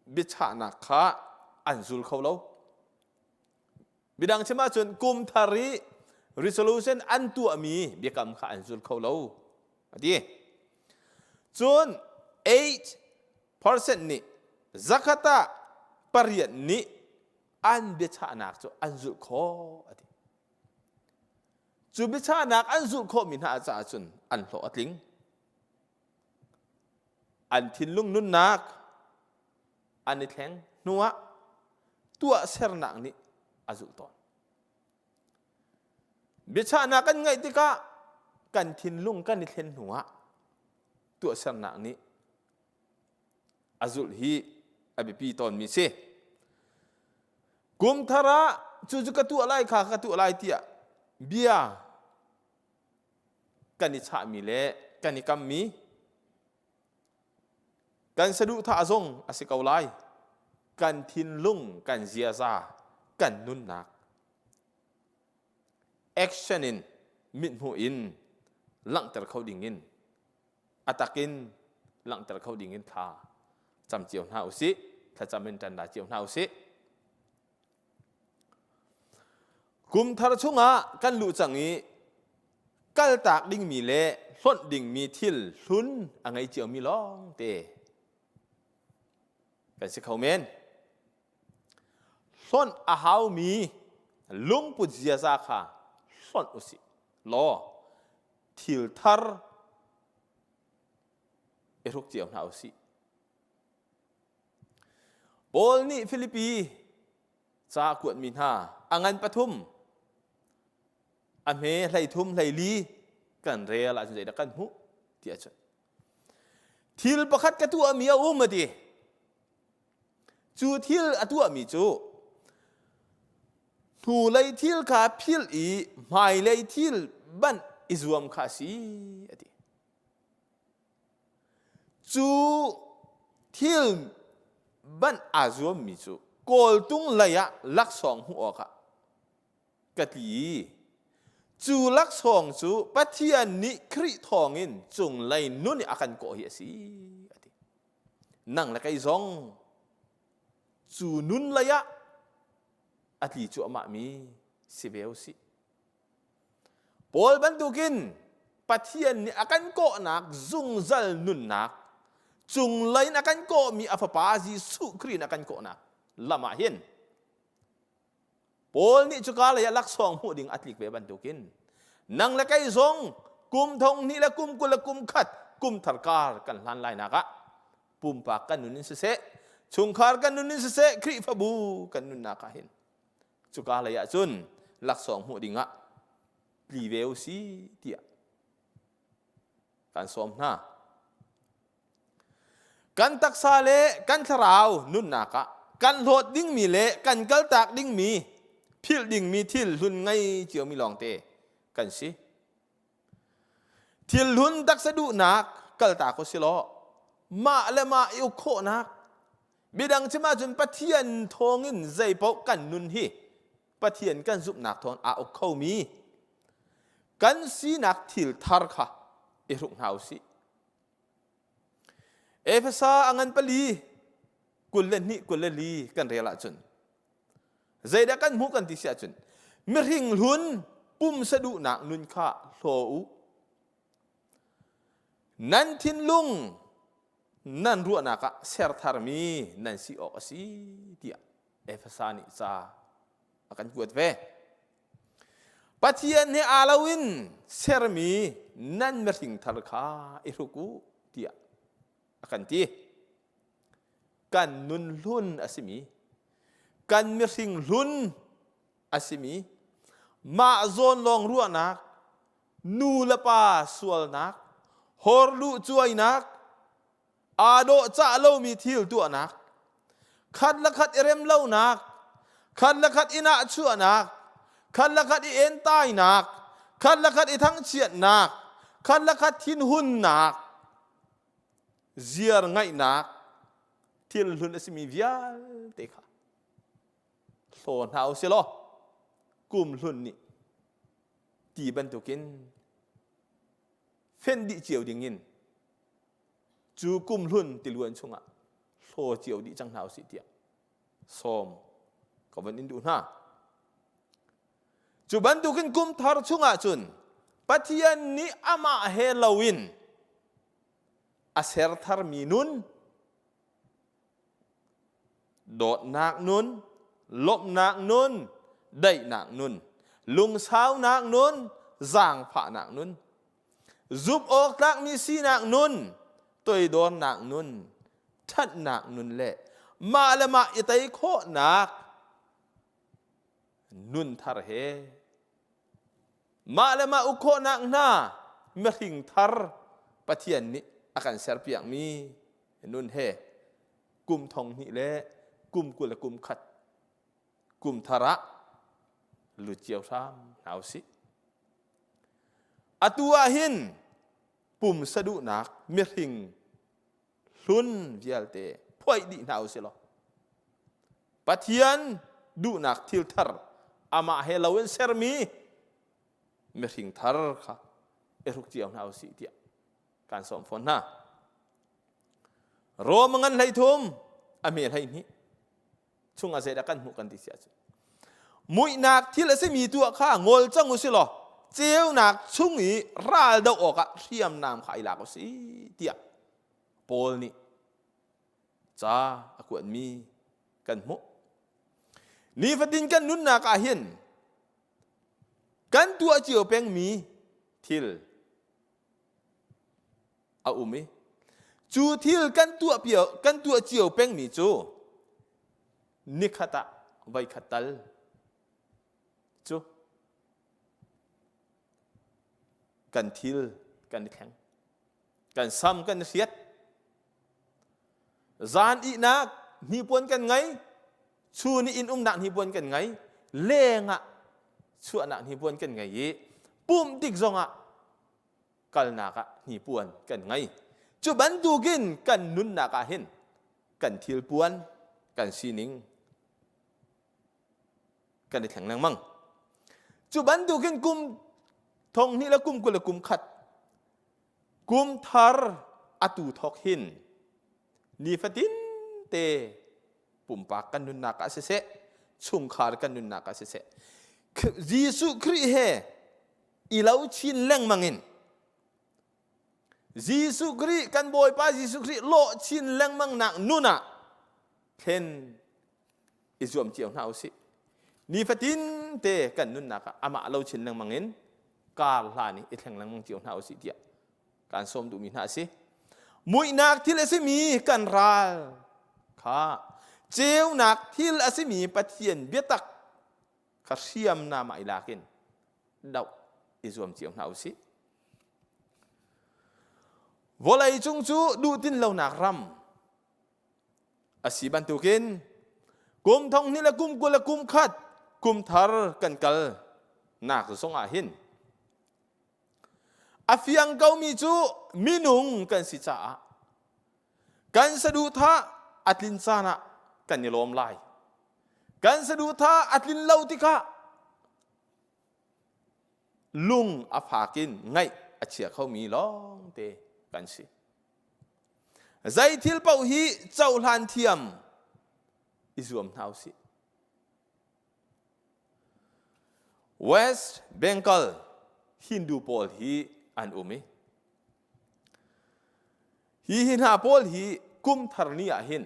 biachahnak kha an zul kho lo. Midang chim ahcun kum thar i resolution an tuahmi biakam kha an zul kho lo a ti. Cun 8% nih zakhat ah pariat nih an biachahnak cu an zulh khawh a ti. Cu biachahnak an zulh khawhmi hna caah cun an hlawh a tling. An thinlung nunnak an i thleng hnuah tuahsernak nih a zulh tawn. Biachahnak kan ngaih tikah kan thinlung kan i thlen hnuah tuahsernak nih a zulh hi a biapi tawnmi si. Kum thar ah cu cu ka tuah lai kha ka tuah lai tiah bia kan i chahmi le kan i kammi kan saduhthah zong a si ko lai. Kan thinlung, kan ziaza, kan nunnak action in mithmuh in langhter kho ding in a tak in langhter kho ding in thla cam cio hna usih thlacam in ṭan la cio hna usih kum thar chungah kan luh cang i kaltak dingmi le hlonh dingmi thil hlun a ngei ciomi lawng te kan si kho men hlonh a haumi lungput ziaza kha hlonh usih law thil thar i hruk cio hna usih. Paul nih Filipi ca a kuatmi hna a ngan pathum a hme 13 hleili kan rel ahcun zeidah kan hmuh ti ahcun thil pakhat ka tuahmi a um a ti Cu thil a tuahmi cu hnulei thil kha philh i hmailei thil banh i zuam kha a si a ti. Cu thil banh aa zuammi cu kawltung lei ah laksawng hmuh awkah ka tli i cu laksawng cu Pathian nih Khrih thawngin cunglei nun i a kan kawh hi a si a ti. Nang le kei zong cu nun lei ah a tli cuahmahmi si ve usih. Paul bantukin Pathian nih a kan kawhnak zungzal nunnak cunglei in a kan kawhmi a fapa Jesuh Khrih in a kan kawhnak lam ah hin Paul nih cuka lei ah laksawng hmuh ding a tlik ve bantukin nang le kei zong kum thong hnih le kum 20 le kum khat kum thar kar kan hlan lai nak ah pumpak kan nun in siseh chungkhar kan nun in siseh Khrihfabu kan nunnak ah hin cuka lei ah cun laksawng hmuh ding ah tli ve u si tiah kan sawm hna. Kan taksa le kan thlarau nunnak ah kan hlawt dingmi le kan kaltak dingmi philh dingmi thil hlun ngei ciomi lawngte kan si. Thil hlun taksa duhnak kaltak u si law mah le mah i uk khawhnak midang chim ahcun Pathian thawngin zeipaoh kan nun hi Pathian kan zumhnak thawng aa uk khomi kan sinak thil thar kha i hruk hna u sih. Efesa a ngan pali 22 24 kan rel ahcun zeidah kan hmuh kan ti si ahcun mihring hlun pumsa duhnak nun kha hlaw u nan thinlung nan ruahnak ah ser tharmi nan si awk a si tiah Efesa nih ca a kan kuat ve. Pathian he aa loin sermi nan mihring thar kha i hruk u tiah a kan ti. Kan nun hlun a simi, kan mihring hlun a simi, mah zawn lawng ruahnak, nu le pa sualnak, horluh cuainak, aa dawh cah lomi thil tuahnak khat le khat i rem lonak khat le khat i nahchuahnak khat le khat i entainak khat le khat i thangchiatnak khat le khat thinhunnak ziar ngaihnak thil hlun a simi vialte kha hlaw hna u si law kum hlun nih ti bantukin fenh dih cio dingin cu kum hlun tiluan chungah hlaw cio dih cang hna usih tiah sawm ka van in duh hna. Cu bantukin kum thar chungah cun Pathian nih amah he loin a ser tharmi nun dawtnak nun, lawmhnak nun, daihnak nun, lungsaunak nun, Zaangfahnak nun, zumh awk tlakmi sinak nun, toidornak nun, ṭhatnak nun le mah le mah i tei khawhnak nun thar he mah le mah uk khawhnak hna mihring thar Pathian nih a kan serpiakmi nun he kum thong hnih le kum 20 le kum khat kum thar ah lut cio hram hna usih. Atu ah hin pumsa duhnak mihring hlun vialte phuaih dih hna usih law Pathian duhnak thil thar amah he lo in sermi mihring thar kha i hruk cio hna usih tiah kan sawm fawn hna. Rom ngan hlei thum a me hlei hnih chungah zeidah kan hmuh kan ti si ahcun muihnak thil a simi tuah kha ngol cang u si law ceunak chung i ral doh awkah hriamnam kha i lak u si tiah Paul nih ca a kuatmi kan hmuh. Nifatin kan nunnak ah hin kan tuah cio pengmi thil a um i cu thil kan tuah pio kan tuah cio pengmi cu nikhat ah voikhat tal cu kan thil kan i thleng kan sam kan i hriat zan ihnak hnipuan kan ngei chun i inn umnak hnipuan kan ngei leng ah chuahnak hnipuan kan ngei i pumh tik zongah kalnak ah hnipuan kan ngei. Cu bantukin kan nunnak ah hin kan thilpuan, kan sining kan i thleng lengmang. Cu bantukin kum thong hnih le kum 20 le kum khat kum thar atu thok hin nifatin te pumpak kan nunnak ah siseh chungkhar kan nunnak ah siseh Jesuh Khrih he i lo chin lengmang in Jesuh Khrih kan Bawipa Jesuh Khrih lawh chin lengmang nak nun ah thlen i zuam cio hna usih. Nifatin te kan nunnak ah amah lo chin lengmang in kar hlan i i thleng lengmang cio hna usih tiah kan sawm duhmi hna a si. Muihnak thil a simi kan ral kha ceunak thil a simi Pathian biatak kha hriamnam ah i lak in doh i zuam cio hna usih. Vawlei cung cu duhtin lonak ram a si bantukin kum thong hnih le kum 20 le kum khat kum thar kan kal nak zong ah hin a fiang komi cu minung kan si caah kan saduhthah a tlin caan ah kan i lawm lai kan saduhthah a tlin lo tikah lung a fak in ngaih a chia khomi lawngte kan si. Zei thil paoh hi cohlan thiam i zuam hna usih. West Bengal Hindu pawl hi an um i hi hi hna pawl hi kum thar ni ah hin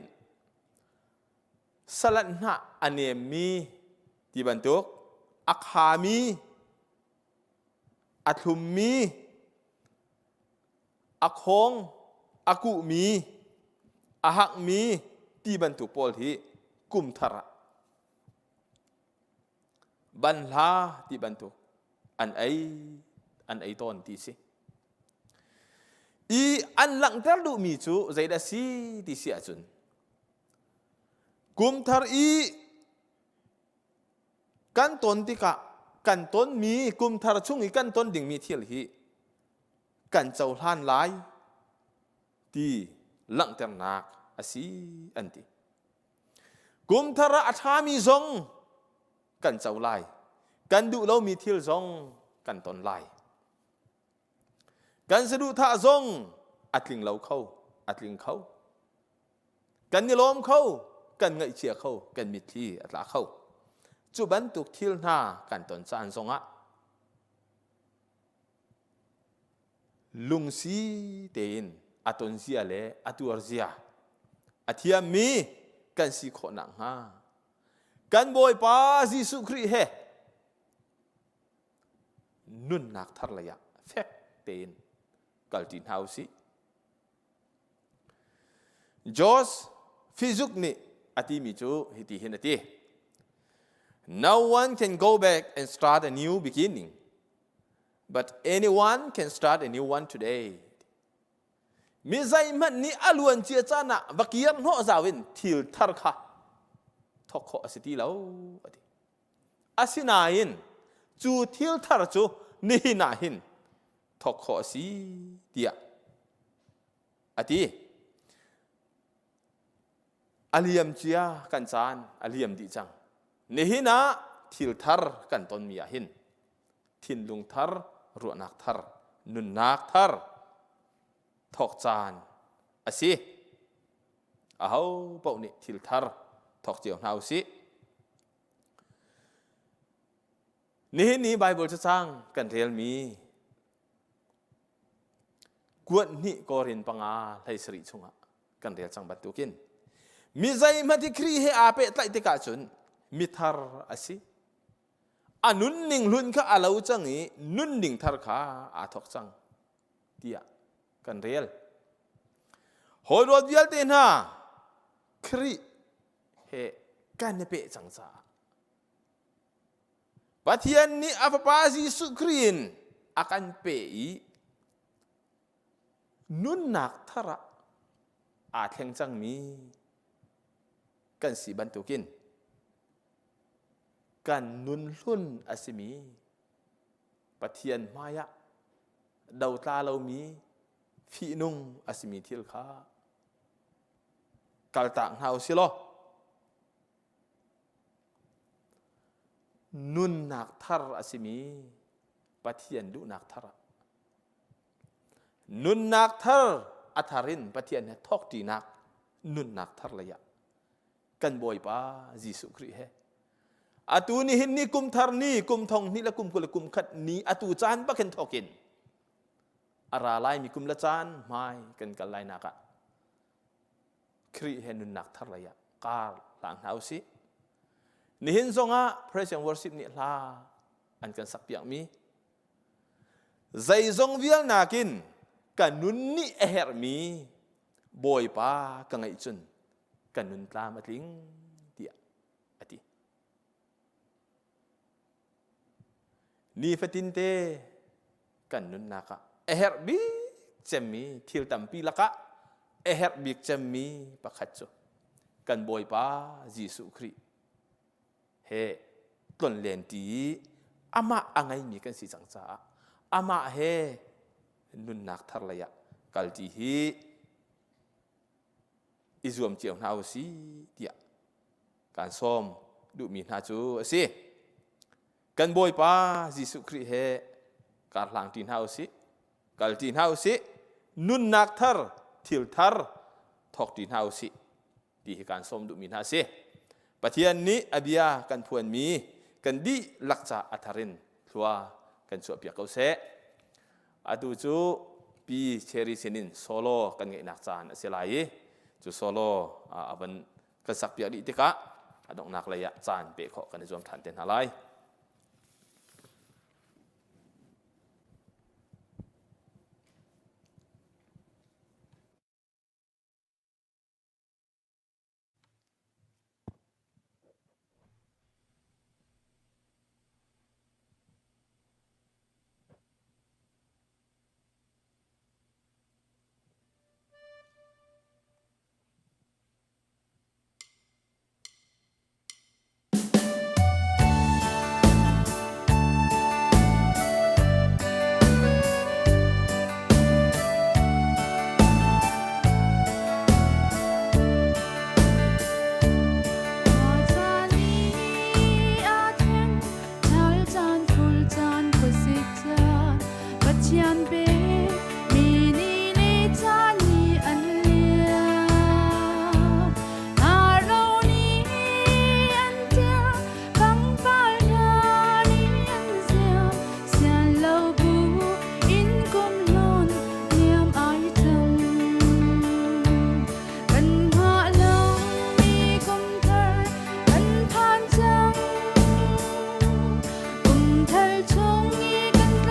salat hnah a nemmi ti bantuk a khami a thlummi a khong a kuhmi a hakmi ti bantuk pawl hi kum thar ah banhla ti bantuk an ei an ei tawn ti si i an langhter duhmi cu zeidah si ti si ahcun Kum thar i kan ton tikah kan tonmi kum thar chung i kan ton dingmi thil hi kan cohlan lai ti langhternak a si an ti. Kum thar ah a ṭhami zong kan co lai. Kan duh lomi thil zong kan ton lai. Kan saduhthah zong a tling lo kho, a tling kho. Kan i lawm kho, kan ngaihchia kho, kan mitthli a tla kho. Cu bantuk thil hna kan ton caan zongah lungsi tein a ton zia le a tuar zia a thiammi kan si khawh nakhnga kan Bawipa Jesuh Khrih he. nunnak thar lei ah fek tein kalṭi hna usih. George Fizuk nih a timi cu hiti hin a ti. No one can go back and start a new beginning, but anyone can start a new one today. Mi zeihmanh nih a luan cia caan ah va kir hnawh zau in thil thar kha thawk khawh a si ti lo a ti. Asinain cu thil thar cu nihin ah hin thawk khawh a si tiah a ti. A liam cia kan caan a liam dih cang. Nihin ah thil thar kan tonmi ah hin thinlung thar, ruahnak thar, nunnak thar thawk caan a si. Aho paoh nih thil thar thawk cio hna usih. Nihin ni Baibal cacang kan relmi kuat hnih Korin panga 17 chungah kan rel cang bantukin mi zeihmanh hi Khrih he aa pehtlaih tikah cun mithar a si. A nunning hlun kha a lo cang i nunning thar kha aa thawk cang tiah kan rel. Hawi dawt vialte hna Khrih he kan i peh cang caah Pathian nih a Fapa Jesuh Khrih in a kan pe i nunnak thar ah aa thleng cangmi kan si bantukin kan nun hlun a simi Pathian hmaiah dotla lomi fihnung a simi thil kha kaltak hna u si law nunnak thar a simi Pathian duhnak thar ah nunnak thar a thar in Pathian he thawk ṭinak nunnak thar lei ah kan Bawipa Jesuh Khrih he atu ni hin ni kum thar ni kum thong hnih le kum 20 le kum khat ni atu caan bak hin thawk in a ra laimi kum le caan hmai kan kal lai nak ah Khrih he nunnak thar lei ah kar hlang hna usih. Nihin zongah praise and worship nih hla an kan sak piakmi zeizong vial nakin ka nun nih a herhmi Bawipa ka ngeih cun ka nun tlam a tling tiah a ti. Nifatin te kan nunnak ah a herh bik cemmi thil tampi lakah a herh bik cemmi pakhat cu kan Bawipa Jesuh Khrih he tlonlen ṭi i amah a ngeimi kan si cang caah amah he nunnak thar lei ah kalṭi hi i zuam cio hna u si tiah kaan sawm duhmi hna cu a si. Kan Bawipa Jesuh Khrih he kar hlang ṭi hna u sih, kal ṭi hna u sih, nunnak thar, thil thar thawk ṭi hna u sih ti hi kaan sawm duhmi hna a si. Pathian nih a bia kan phuanmi kan dihlak ca a thar in thlua kan chuahpiak ko seh. Atu cu Pi Cherry sinin solo kan ngeihnak caan a si lai i cu solo a van kan sakpiak dih tikah a donghnak lei ah caan peh khawh kan i zuam ṭhan te hna lai. Pathian pe mi ni le caan ni an liam. Aro ni an tia, pangpar hna ni an ziam, sian lo bu in kum hlawn niam ai cang. Kan hngah lo mi kum thar kan phan cang. Kum thar chung i kan tla.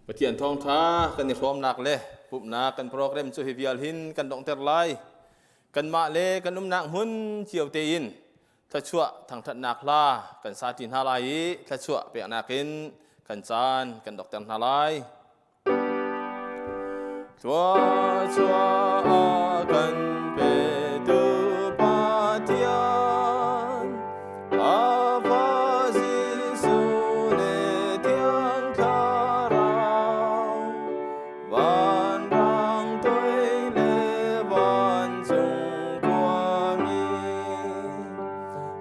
Pathian thawngṭha kan i hrawmnak le pumhnak kan program cu hi vial hin kan donghter lai. Kanmah le kan umnak hmun cio tein thluachuah thangṭhatnak hla kan sa ṭi hna lai i thluachuah peknak in kan caan kan dokter hna lai. Thluachuah a kan petu Pathian, a Fa Jesuh le Thiang Thlarau, vanrang toi le vancung khuami,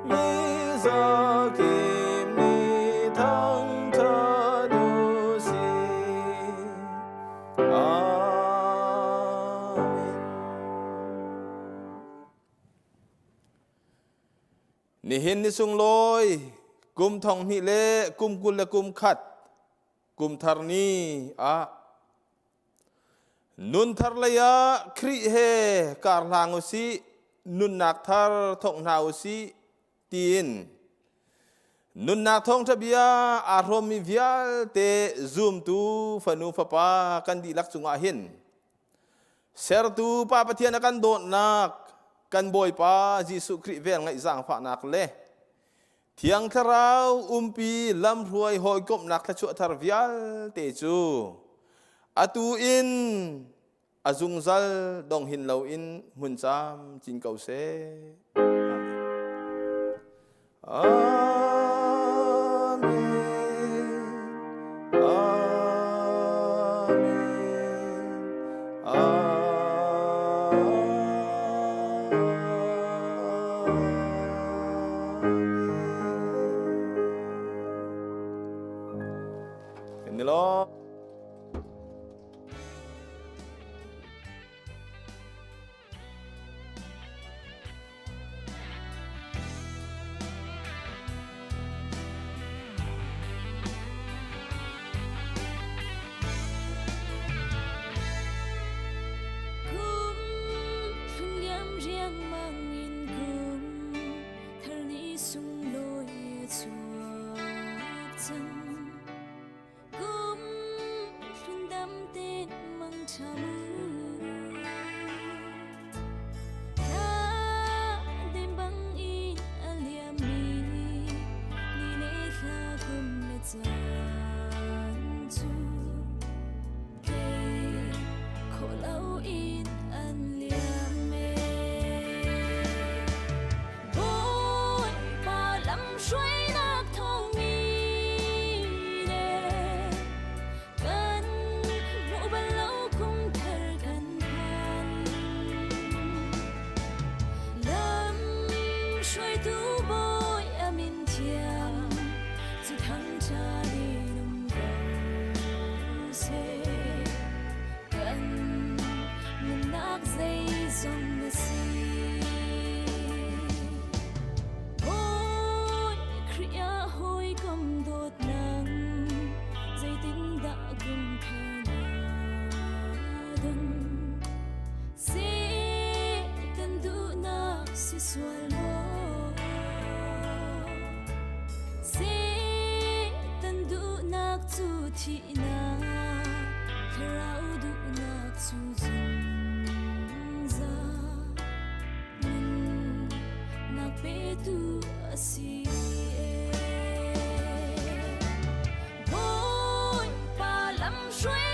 mi zakip nih thangṭhat u sih. Amen. Nihin ni sunglawi kum thong hnih le kum 20 le kum khat kum thar ni ah nun thar lei ah Khrih he kar hlang u sih nunnak thar thawk hna u sih tiin nunnak thawngṭha bia aa hrawmmi vialte zumtu fanu fapa kan dihlak cungah hin sertu Pa Pathian a kan dawtnak kan Bawipa Jesuh Khrih vel ngaih zaangfahnak le Thiang Thlarau umpi lamhruai hawikomhnak thluachuah thar vialte cu atu in a zungzal dong hin loin hmun cam cin ko seh. Amen. Amen. Amen. Amen. Kan Kum liam riangmang in kum thar ni sunglawi a chuak cang. Kum hlun dam tein mangṭha mu. Thla dem bang in a liammi ni le thla kum le caan cu kei khawh loin an liam e. Bawipa lamhruainak thawngin e kan hmuh bal lo kum thar kan phan. Lam hruaitu Bawi a min thiang cu thangṭhat in um ko seh. Kan nunnak zeizong na si. Bawi Khrih ah hawikom dawtnak zeitindah kum kha na don? Satan duhnak si sual maw? Satan duhnak cu thihnak, thlarau duhnak cu zungzal nunnak petu a si. Bawipa lamhruai.